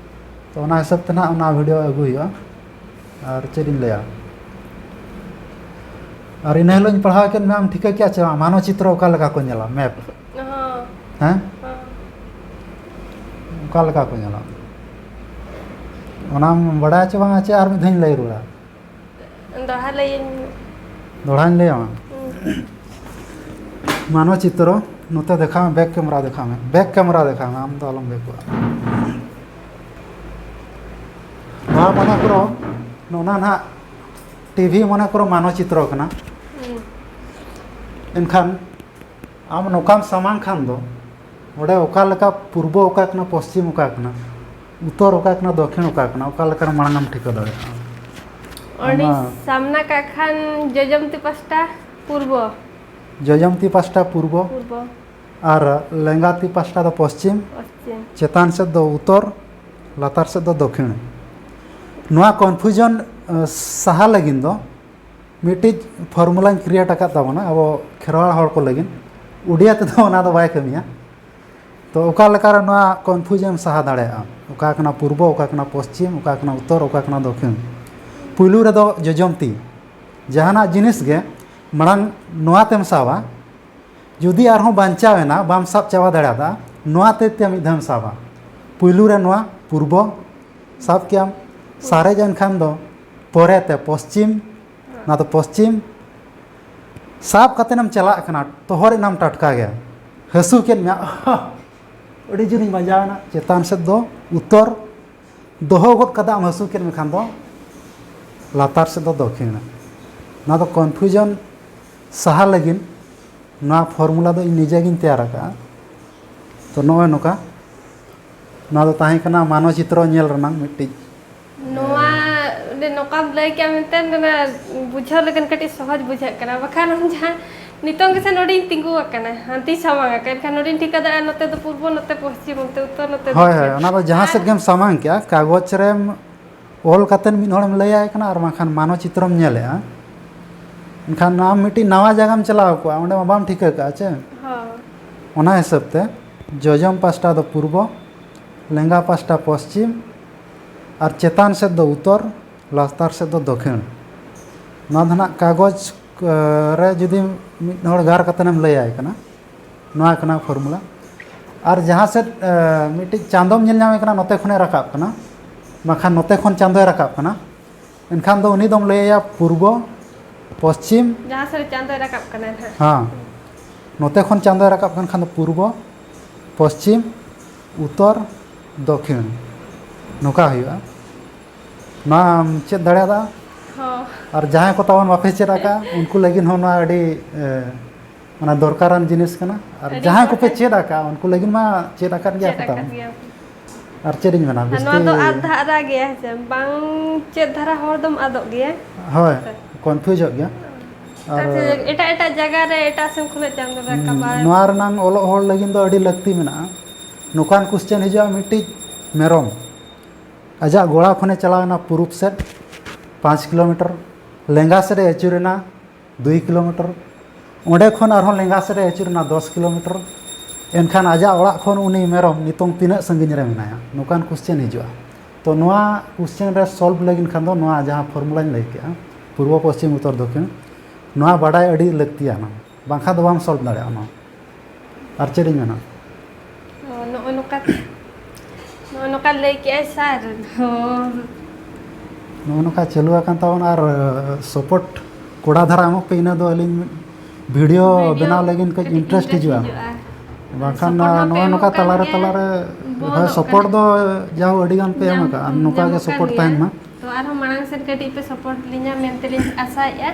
ᱛᱚ ᱚᱱᱟ ᱦᱤᱥᱟᱹᱵ ᱛᱮ ᱱᱟᱦᱟᱜ ᱚᱱᱟ ᱵᱷᱤᱰᱤᱭᱳ ᱟᱹᱜᱩ ᱦᱩᱭᱩᱜᱼᱟ᱾ ᱟᱨ ᱪᱮᱫ ᱤᱧ ᱞᱟᱹᱭᱟ, ᱟᱨ ᱤᱱᱟᱹ ᱦᱤᱞᱳᱜ ᱤᱧ ᱯᱟᱲᱦᱟᱣ ᱠᱮᱫ ᱢᱮᱭᱟ, ᱟᱢ ᱴᱷᱤᱠᱟᱹ ᱠᱮᱜᱼᱟ ᱪᱮ ᱵᱟᱝ ᱢᱟᱱᱚᱪᱤᱛᱨᱚ ᱚᱠᱟ ᱞᱮᱠᱟ ᱠᱚ ᱧᱮᱞᱟ, ᱢᱮᱯ? ᱦᱚᱸ᱾ ᱦᱮᱸ? ᱦᱚᱸ᱾ ᱚᱠᱟ ᱞᱮᱠᱟ ᱠᱚ ᱧᱮᱞᱟ? ᱚᱱᱟᱢ ᱵᱟᱰᱟᱭᱟ ᱪᱮ ᱵᱟᱝᱟ, ᱪᱮ ᱟᱨ ᱢᱤᱫ ᱫᱷᱟᱣ ᱤᱧ ᱞᱟᱹᱭ ᱨᱩᱣᱟᱹᱲᱟ? ᱫᱚᱦᱲᱟ ᱞᱟᱹᱭᱟᱹᱧ ᱢᱮ᱾ ᱫᱚᱦᱲᱟᱧ ᱞᱟᱹᱭᱟᱢᱟ᱾ ᱦᱩᱸ᱾ ᱢᱟᱱᱚᱪᱤᱛᱨᱚ ᱱᱚᱛᱮ ᱫᱮᱠᱷᱟᱣ ᱢᱮ, ᱵᱮᱠ ᱠᱮᱢᱮᱨᱟ ᱫᱮᱠᱷᱟᱣ ᱢᱮ, ᱵᱮᱠ ᱠᱮᱢᱮᱨᱟ ᱫᱮᱠᱷᱟᱣ ᱢᱮ, ᱟᱢ ᱫᱚ ᱟᱞᱚᱢ ᱵᱮᱠᱚᱜᱼᱟ᱾ ᱱᱚᱣᱟ ᱢᱚᱱᱮ ᱠᱚᱨᱚ, ᱱᱚᱜᱼᱚ ᱱᱟ ᱱᱟᱦᱟᱜ ᱴᱤᱵᱷᱤ ᱢᱚᱱᱮ ᱠᱚᱨᱚ ᱢᱟᱱᱚᱪᱤᱛᱨᱚ ᱠᱟᱱᱟ᱾ ᱦᱩᱸ᱾ ᱮᱱᱠᱷᱟᱱ ᱟᱢ ᱱᱚᱝᱠᱟᱢ ᱥᱟᱢᱟᱝ ᱠᱷᱟᱱ ᱫᱚ, ᱚᱸᱰᱮ ᱚᱠᱟ ᱞᱮᱠᱟ ᱯᱩᱨᱵᱚ ᱚᱠᱟ ᱠᱟᱱᱟ, ᱯᱚᱥᱪᱤᱢ ᱚᱠᱟ ᱠᱟᱱᱟ, ᱩᱛᱛᱚᱨ ᱚᱠᱟ ᱠᱟᱱᱟ, ᱫᱚᱠᱷᱤᱱ ᱚᱠᱟ ᱠᱟᱱᱟ, ᱚᱠᱟ ᱞᱮᱠᱟᱨᱮ ᱢᱟᱲᱟᱝ ᱮᱢ ᱴᱷᱤᱠᱟᱹ ᱫᱟᱲᱮᱭᱟᱜᱼᱟ? ᱚᱸᱰᱮ ᱚᱱᱟ ᱥᱟᱢᱱᱟ ᱠᱟᱜ ᱠᱷᱟᱱ ᱡᱚᱡᱚᱢᱛᱤ ᱯᱟᱥᱴᱟ ᱯᱩᱨᱵᱚ᱾ ᱡᱚᱡᱚᱢᱛᱤ ᱯᱟᱥᱴᱟ ᱯᱩᱨᱵᱚ᱾ ᱯᱩᱨᱵᱚ᱾ ᱟᱨ ᱞᱮᱸᱜᱟ ᱛᱤ ᱯᱟᱥᱴᱟ ᱫᱚ ᱯᱚᱥᱪᱤᱢ᱾ ᱯᱚᱥᱪᱤᱢ᱾ ᱪᱮᱛᱟᱱ ᱥᱮᱫ ᱫᱚ ᱩᱛᱛᱚᱨ, ᱞᱟᱛᱟᱨ ᱥᱮᱫ ᱫᱚ ᱫᱚᱠᱷᱤᱱ᱾ ᱱᱚᱣᱟ ᱠᱚᱱᱯᱷᱤᱭᱩᱡᱚᱱ, ᱮ, ᱥᱟᱦᱟ ᱞᱟᱹᱜᱤᱫ ᱫᱚ ᱢᱤᱫᱴᱤᱡ ᱯᱷᱚᱨᱢᱩᱞᱟᱧ ᱠᱨᱤᱭᱮᱴ ᱟᱠᱟᱫ ᱛᱟᱵᱚᱱᱟ ᱟᱵᱚ ᱠᱷᱮᱨᱣᱟᱲ ᱦᱚᱲ ᱠᱚ ᱞᱟᱹᱜᱤᱫ᱾ ᱩᱰᱤᱭᱟ ᱛᱮᱫᱚ ᱚᱱᱟ ᱫᱚ ᱵᱟᱭ ᱠᱟᱹᱢᱤᱭᱟ᱾ ᱛᱚ ᱚᱠᱟ ᱞᱮᱠᱟᱨᱮ ᱱᱚᱣᱟ ᱠᱚᱱᱯᱷᱤᱭᱩᱡᱚᱱ ᱮᱢ ᱥᱟᱦᱟ ᱫᱟᱲᱮᱭᱟᱜᱼᱟ? ᱚᱠᱟ ᱠᱟᱱᱟ ᱯᱩᱨᱵᱚ, ᱚᱠᱟ ᱠᱟᱱᱟ ᱯᱚᱥᱪᱤᱢ, ᱚᱠᱟ ᱠᱟᱱᱟ ᱩᱛᱛᱚᱨ, ᱚᱠᱟ ᱠᱟᱱᱟ ᱫᱚᱠᱷᱤᱱ? ᱯᱩᱭᱞᱩ ᱨᱮᱫᱚ ᱡᱚᱡᱚᱢ ᱛᱤ᱾ ᱡᱟᱦᱟᱱᱟᱜ ᱡᱤᱱᱤᱥ ᱜᱮ ᱢᱟᱲᱟᱝ ᱱᱚᱣᱟ ᱛᱮᱢ ᱥᱟᱵᱟ, ᱡᱩᱫᱤ ᱟᱨᱦᱚᱸ ᱵᱟᱧᱪᱟᱣ ᱮᱱᱟ, ᱵᱟᱢ ᱥᱟᱵ ᱪᱟᱵᱟ ᱫᱟᱲᱮᱭᱟᱫᱟ, ᱱᱚᱣᱟ ᱛᱤ ᱛᱮ ᱢᱤᱫ ᱫᱷᱟᱣ ᱮᱢ ᱥᱟᱵᱟ᱾ ᱯᱩᱭᱞᱩ ᱨᱮ ᱱᱚᱣᱟ ᱯᱩᱨᱵᱚ ᱥᱟᱵ ᱠᱮᱜᱼᱟᱢ, ᱥᱟᱨᱮᱡ ᱮᱱ ᱠᱷᱟᱱ ᱫᱚ ᱯᱚᱨᱮ ᱛᱮ ᱯᱚᱥᱪᱤᱢ, ᱱᱚᱣᱟ ᱫᱚ ᱯᱚᱥᱪᱤᱢ᱾ ᱥᱟᱵ ᱠᱟᱛᱮᱫ ᱮᱢ ᱪᱟᱞᱟᱜ ᱠᱟᱱᱟ, ᱛᱚᱦᱚᱨ ᱮᱱᱟᱢ ᱴᱟᱴᱠᱟ ᱜᱮ, ᱦᱟᱹᱥᱩ ᱠᱮᱫ ᱢᱮᱭᱟ, ᱟᱹᱰᱤ ᱡᱳᱨᱤᱧ ᱵᱟᱡᱟᱣ ᱮᱱᱟ, ᱪᱮᱛᱟᱱ ᱥᱮᱫ ᱫᱚ ᱩᱛᱛᱚᱨ, ᱫᱚᱦᱚ ᱜᱚᱫ ᱠᱟᱫᱟᱢ ᱦᱟᱹᱥᱩ ᱠᱮᱫ ᱢᱮᱠᱷᱟᱱ ᱫᱚ ᱞᱟᱛᱟᱨ ᱥᱮᱫ ᱫᱚ ᱫᱚᱠᱷᱤᱱ᱾ ᱱᱚᱣᱟ ᱫᱚ ᱠᱚᱱᱯᱷᱤᱭᱩᱡᱚᱱ ᱥᱟᱦᱟ ᱞᱟᱹᱜᱤᱫ ᱱᱚᱣᱟ ᱯᱷᱚᱨᱢᱩᱞᱟ ᱫᱚ ᱤᱧ ᱱᱤᱡᱮ ᱜᱤᱧ ᱛᱮᱭᱟᱨ ᱟᱠᱟᱫᱼᱟ᱾ ᱛᱚ ᱱᱚᱜᱼᱚᱭ ᱱᱚᱝᱠᱟ, ᱱᱚᱣᱟ ᱫᱚ ᱛᱟᱦᱮᱸ ᱠᱟᱱᱟ ᱢᱟᱱᱚᱪᱤᱛᱨᱚ ᱧᱮᱞ ᱨᱮᱱᱟᱜ ᱢᱤᱫᱴᱤᱡ᱾ ᱱᱚᱣᱟ ᱚᱸᱰᱮ ᱱᱚᱝᱠᱟᱢ ᱞᱟᱹᱭ ᱠᱮᱜᱼᱟ ᱢᱮᱱᱛᱮ ᱚᱱᱟ ᱵᱩᱡᱷᱟᱹᱣ ᱞᱮᱠᱷᱟᱱ ᱠᱟᱹᱴᱤᱡ ᱥᱚᱦᱚᱡᱽ ᱵᱩᱡᱷᱟᱹᱜ ᱠᱟᱱᱟ, ᱵᱟᱠᱷᱟᱱ ᱟᱢ ᱡᱟᱦᱟᱸ ᱱᱤᱛᱚᱝ ᱜᱮᱥᱮ ᱱᱚᱰᱮᱧ ᱛᱤᱸᱜᱩ ᱟᱠᱟᱱᱟ, ᱦᱟᱱᱛᱮᱧ ᱥᱟᱢᱟᱝ ᱟᱠᱟᱱᱟ, ᱮᱱᱠᱷᱟᱱ ᱱᱚᱰᱮᱧ ᱴᱷᱤᱠᱟᱹ ᱫᱟᱲᱮᱭᱟᱜᱼᱟ ᱱᱚᱛᱮ ᱫᱚ ᱯᱩᱨᱵᱚ, ᱱᱚᱛᱮ ᱯᱚᱥᱪᱤᱢ, ᱚᱱᱛᱮ ᱩᱛᱛᱚᱨ, ᱱᱚᱛᱮ ᱦᱳᱭ, ᱦᱳᱭ, ᱫᱚᱠᱷᱤᱱ᱾ ᱚᱱᱟ ᱫᱚ ᱡᱟᱦᱟᱸ ᱟᱨ ᱥᱮᱫ ᱜᱮᱢ ᱥᱟᱢᱟᱝ ᱠᱮᱜᱼᱟ, ᱠᱟᱜᱚᱡᱽ ᱨᱮᱢ ᱚᱞ ᱠᱟᱛᱮᱫ ᱢᱤᱫ ᱦᱚᱲᱮᱢ ᱞᱟᱹᱭᱟᱭ ᱠᱟᱱᱟ ᱟᱨ ᱵᱟᱝᱠᱷᱟᱱ ᱢᱟᱱᱚᱪᱤᱛᱨᱚᱢ ᱧᱮᱞᱮᱜᱼᱟ, ᱮᱱᱠᱷᱟᱱ ᱟᱢ ᱢᱤᱫᱴᱤᱡ ᱱᱟᱣᱟ ᱡᱟᱭᱜᱟᱢ ᱪᱟᱞᱟᱣ ᱠᱚᱜᱼᱟ, ᱚᱸᱰᱮ ᱢᱟ ᱵᱟᱢ ᱴᱷᱤᱠᱟᱹ ᱠᱟᱜᱼᱟ ᱪᱮ? ᱦᱳᱭ᱾ ᱚᱱᱟ ᱦᱤᱥᱟᱹᱵ ᱛᱮ ᱡᱚᱡᱚᱢ ᱯᱟᱥᱴᱟ ᱫᱚ ᱯᱩᱨᱵᱚ, ᱞᱮᱸᱜᱟ ᱯᱟᱥᱴᱟ ᱯᱚᱥᱪᱤᱢ, ᱟᱨ ᱪᱮᱛᱟᱱ ᱥᱮᱫ ᱫᱚ ᱩᱛᱛᱚᱨ, ᱞᱟᱛᱟᱨ ᱥᱮᱫ ᱫᱚ ᱫᱚᱠᱷᱤᱱ᱾ ᱱᱚᱣᱟ ᱫᱚ ᱱᱟᱜ ᱠᱟᱜᱚᱡᱽ, ᱮ, ᱨᱮ ᱡᱩᱫᱤ ᱢᱤᱫ ᱦᱚᱲ ᱜᱟᱨ ᱠᱟᱛᱮ ᱮᱢ ᱞᱟᱹᱭᱟᱭ ᱠᱟᱱᱟ, ᱱᱚᱣᱟ ᱠᱟᱱᱟ ᱯᱷᱚᱨᱢᱩᱞᱟ᱾ ᱟᱨ ᱡᱟᱦᱟᱸ ᱥᱮᱫ, ᱮ, ᱢᱤᱫᱴᱤᱡ ᱪᱟᱸᱫᱚᱢ ᱧᱮᱞ ᱧᱟᱢᱮ ᱠᱟᱱᱟ, ᱱᱚᱛᱮ ᱠᱷᱚᱱᱮ ᱨᱟᱠᱟᱵ ᱠᱟᱱᱟ, ᱵᱟᱝᱠᱷᱟᱱ ᱱᱚᱛᱮ ᱠᱷᱚᱱ ᱪᱟᱸᱫᱚᱭ ᱨᱟᱠᱟᱵ ᱠᱟᱱᱟ, ᱮᱱᱠᱷᱟᱱ ᱫᱚ ᱩᱱᱤ ᱫᱚᱢ ᱞᱟᱹᱭᱟᱭᱟ ᱯᱩᱨᱵᱚ, ᱯᱚᱥᱪᱤᱢ᱾ ᱡᱟᱦᱟᱸ ᱥᱮᱫ ᱪᱟᱸᱫᱚᱭ ᱨᱟᱠᱟᱵ ᱠᱟᱱᱟ ᱱᱟᱦᱟᱜ᱾ ᱦᱮᱸ, ᱱᱚᱛᱮ ᱠᱷᱚᱱ ᱪᱟᱸᱫᱚᱭ ᱨᱟᱠᱟᱵ ᱠᱟᱱ ᱠᱷᱟᱱ ᱫᱚ ᱯᱩᱨᱵᱚ, ᱯᱚᱥᱪᱤᱢ, ᱩᱛᱛᱚᱨ, ᱫᱚᱠᱷᱤᱱ, ᱱᱚᱝᱠᱟ ᱦᱩᱭᱩᱜᱼᱟ᱾ ᱱᱚᱣᱟᱢ ᱪᱮᱫ ᱫᱟᱲᱮᱭᱟᱫᱟ? ᱦᱚᱸ᱾ ᱟᱨ ᱡᱟᱦᱟᱸᱭ ᱠᱚ ᱛᱟᱵᱚᱱ ᱵᱟᱯᱮ ᱪᱮᱫ ᱟᱠᱟᱫ, ᱩᱱᱠᱩ ᱞᱟᱹᱜᱤᱫ ᱦᱚᱸ ᱱᱚᱣᱟ ᱟᱹᱰᱤ, ᱮ, ᱢᱟᱱᱮ, ᱫᱚᱨᱠᱟᱨᱟᱱ ᱡᱤᱱᱤᱥ ᱠᱟᱱᱟ᱾ ᱟᱨ ᱟᱹᱰᱤ ᱡᱟᱦᱟᱸᱭ ᱠᱚᱯᱮ ᱫᱚᱨᱠᱟᱨ᱾ ᱪᱮᱫ ᱟᱠᱟᱫ, ᱩᱱᱠᱩ ᱞᱟᱹᱜᱤᱫ ᱢᱟ ᱪᱮᱫ ᱟᱠᱟᱫ ᱜᱮᱭᱟ ᱪᱮᱫ ᱠᱚ ᱟᱠᱟᱫ ᱛᱟᱵᱚᱱ᱾ ᱜᱮᱭᱟ ᱠᱚ᱾ ᱟᱨ ᱪᱮᱫ ᱤᱧ ᱢᱮᱱᱟ, ᱟᱨ ᱵᱤᱥᱛᱤ ᱱᱚᱣᱟ ᱫᱚ ᱟᱫ ᱫᱷᱟᱨᱟ ᱜᱮᱭᱟ, ᱦᱮᱸ ᱥᱮ? ᱵᱟᱝ ᱪᱮᱫ ᱫᱷᱟᱨᱟ ᱦᱚᱲ ᱫᱚᱢ ᱟᱫᱚᱜ ᱜᱮᱭᱟ᱾ ᱦᱳᱭ, ᱦᱮᱸ ᱥᱮ? ᱠᱚᱱᱯᱷᱤᱭᱩᱡᱚᱜ ᱜᱮᱭᱟ᱾ ᱟᱨ ᱟᱨ ᱪᱮᱫ ᱮᱴᱟᱜ ᱮᱴᱟᱜ ᱡᱟᱭᱜᱟ ᱨᱮ ᱮᱴᱟᱜ ᱥᱮᱱ ᱠᱷᱚᱱᱟᱜ ᱪᱟᱸᱫᱚ ᱦᱩᱸ, ᱨᱟᱠᱟᱵᱟᱭ᱾ ᱱᱚᱣᱟ ᱨᱮᱱᱟᱝ ᱚᱞᱚᱜ ᱦᱚᱲ ᱞᱟᱹᱜᱤᱫ ᱫᱚ ᱟᱹᱰᱤ ᱞᱟᱹᱠᱛᱤ ᱢᱮᱱᱟᱜᱼᱟ᱾ ᱱᱚᱝᱠᱟᱱ ᱠᱚᱥᱪᱮᱱ ᱦᱤᱡᱩᱜᱼᱟ, ᱢᱤᱫᱴᱤᱡ ᱢᱮᱨᱚᱢ ᱟᱡᱟᱜ ᱜᱚᱲᱟ ᱠᱷᱚᱱᱮ ᱪᱟᱞᱟᱣ ᱮᱱᱟ ᱯᱩᱨᱩᱵ ᱥᱮᱫ ᱯᱟᱸᱪ ᱠᱤᱞᱳᱢᱤᱴᱟᱨ, ᱞᱮᱸᱜᱟ ᱥᱮᱫ ᱮ ᱟᱹᱪᱩᱨ ᱮᱱᱟ ᱫᱩᱭ ᱠᱤᱞᱳᱢᱤᱴᱟᱨ, ᱚᱸᱰᱮ ᱠᱷᱚᱱ ᱟᱨᱦᱚᱸ ᱞᱮᱸᱜᱟ ᱥᱮᱫ ᱮ ᱟᱹᱪᱩᱨ ᱮᱱᱟ ᱫᱚᱥ ᱠᱤᱞᱳᱢᱤᱴᱟᱨ, ᱮᱱᱠᱷᱟᱱ ᱟᱡᱟᱜ ᱚᱲᱟᱜ ᱠᱷᱚᱱ ᱩᱱᱤ ᱢᱮᱨᱚᱢ ᱱᱤᱛᱚᱝ ᱛᱤᱱᱟᱹᱜ ᱥᱟᱺᱜᱤᱧ ᱨᱮ ᱢᱮᱱᱟᱭᱟ? ᱱᱚᱝᱠᱟᱱ ᱠᱚᱥᱪᱮᱱ ᱦᱤᱡᱩᱜᱼᱟ᱾ ᱛᱚ, ᱱᱚᱣᱟ ᱠᱚᱥᱪᱮᱱ ᱨᱮ ᱥᱚᱞᱵᱷ ᱞᱟᱹᱜᱤᱫ ᱠᱷᱟᱱ ᱫᱚ ᱱᱚᱣᱟ ᱡᱟᱦᱟᱸ ᱯᱷᱚᱨᱢᱩᱞᱟᱧ ᱞᱟᱹᱭ ᱠᱮᱜᱼᱟ, ᱯᱩᱨᱵᱚ, ᱯᱚᱥᱪᱤᱢ, ᱩᱛᱛᱚᱨ, ᱫᱚᱠᱷᱤᱱ, ᱱᱚᱣᱟ ᱵᱟᱰᱟᱭ ᱟᱹᱰᱤ ᱞᱟᱹᱠᱛᱤᱭᱟᱱᱟ, ᱵᱟᱝᱠᱷᱟᱱ ᱫᱚ ᱵᱟᱢ ᱥᱚᱞᱵᱷ ᱫᱟᱲᱮᱭᱟᱜᱼᱟ ᱱᱚᱣᱟ᱾ ᱟᱨ ᱪᱮᱫ ᱤᱧ ᱢᱮᱱᱟ? ᱚ, ᱱᱚᱜᱼᱚ ᱱᱚᱝᱠᱟ, ᱱᱚᱜᱼᱚ ᱱᱚᱝᱠᱟ ᱞᱟᱹᱭ ᱠᱮᱜᱼᱟᱭ ᱥᱟᱨ᱾ ᱦᱚᱸ᱾ ᱱᱚᱜᱼᱚ ᱱᱚᱝᱠᱟ ᱪᱟᱹᱞᱩ ᱟᱠᱟᱱ ᱛᱟᱵᱚᱱᱟ ᱟᱨ, ᱮ, support ᱠᱚᱲᱟ ᱫᱷᱟᱨᱟ ᱮᱢᱚᱜ ᱯᱮ, ᱤᱱᱟᱹ ᱫᱚ ᱟᱹᱞᱤᱧ video video ᱵᱮᱱᱟᱣ ᱞᱟᱹᱜᱤᱫ ᱠᱟᱹᱡ ᱠᱟᱹᱴᱤᱡ interest interest ᱦᱤᱡᱩᱜᱼᱟ᱾ ᱦᱤᱡᱩᱜᱼᱟ᱾ ᱵᱟᱝᱠᱷᱟᱱ support ᱢᱟ ᱱᱚᱜᱼᱚ ᱯᱮ ᱱᱚᱝᱠᱟ ᱮᱢᱚᱜ ᱠᱟᱱ ᱛᱟᱞᱟᱨᱮ, ᱜᱮ, ᱛᱟᱞᱟᱨᱮ, ᱦᱳᱭ, ᱵᱚᱱᱫᱚᱜ support ᱠᱟᱱᱟ᱾ ᱫᱚ ᱡᱟᱣ ᱟᱹᱰᱤ ᱜᱟᱱ ᱯᱮ ᱮᱢ ᱧᱟᱢ-, ᱟᱠᱟᱫᱼᱟ, ᱟᱨ ᱱᱚᱝᱠᱟ ᱜᱮ ᱧᱟᱢᱚᱜ ᱠᱟᱱ support ᱜᱮᱭᱟ᱾ ᱛᱟᱦᱮᱱ ᱢᱟ᱾ ᱛᱚ ᱟᱨᱦᱚᱸ ᱢᱟᱲᱟᱝ ᱥᱮᱫ ᱠᱟᱹᱴᱤᱡ ᱯᱮ support ᱞᱤᱧᱟ ᱢᱮᱱᱛᱮᱞᱤᱧ ᱟᱥᱟᱭᱮᱫᱼᱟ᱾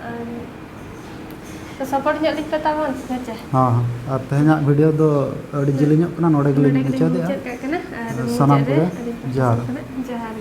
ᱟᱨ ᱛᱚ support ᱧᱚᱜ ᱞᱤᱧ ᱯᱮ ᱛᱟᱵᱚᱱ, ᱦᱮᱸ ᱪᱮ? ᱦᱚᱸ, ᱦᱚᱸ᱾ ᱟᱨ ᱛᱮᱦᱮᱧᱟᱜ video ᱫᱚ ᱟᱹᱰᱤ ᱦᱮᱸ᱾ ᱡᱮᱞᱮᱧᱚᱜ ᱠᱟᱱᱟ, ᱱᱚᱰᱮ ᱜᱮᱞᱤᱧ ᱱᱚᱰᱮ ᱜᱮᱞᱤᱧ ᱢᱩᱪᱟᱹᱫᱮᱜᱼᱟ᱾ ᱢᱩᱪᱟᱹᱫ ᱠᱟᱜ ᱠᱟᱱᱟ᱾ ᱟᱨ ᱥᱟᱱᱟᱢ ᱢᱩᱪᱟᱹᱫ ᱨᱮ ᱠᱚᱜᱮ ᱟᱹᱰᱤ ᱡᱚᱦᱟᱨ᱾ ᱡᱚᱦᱟᱨ ᱜᱮ᱾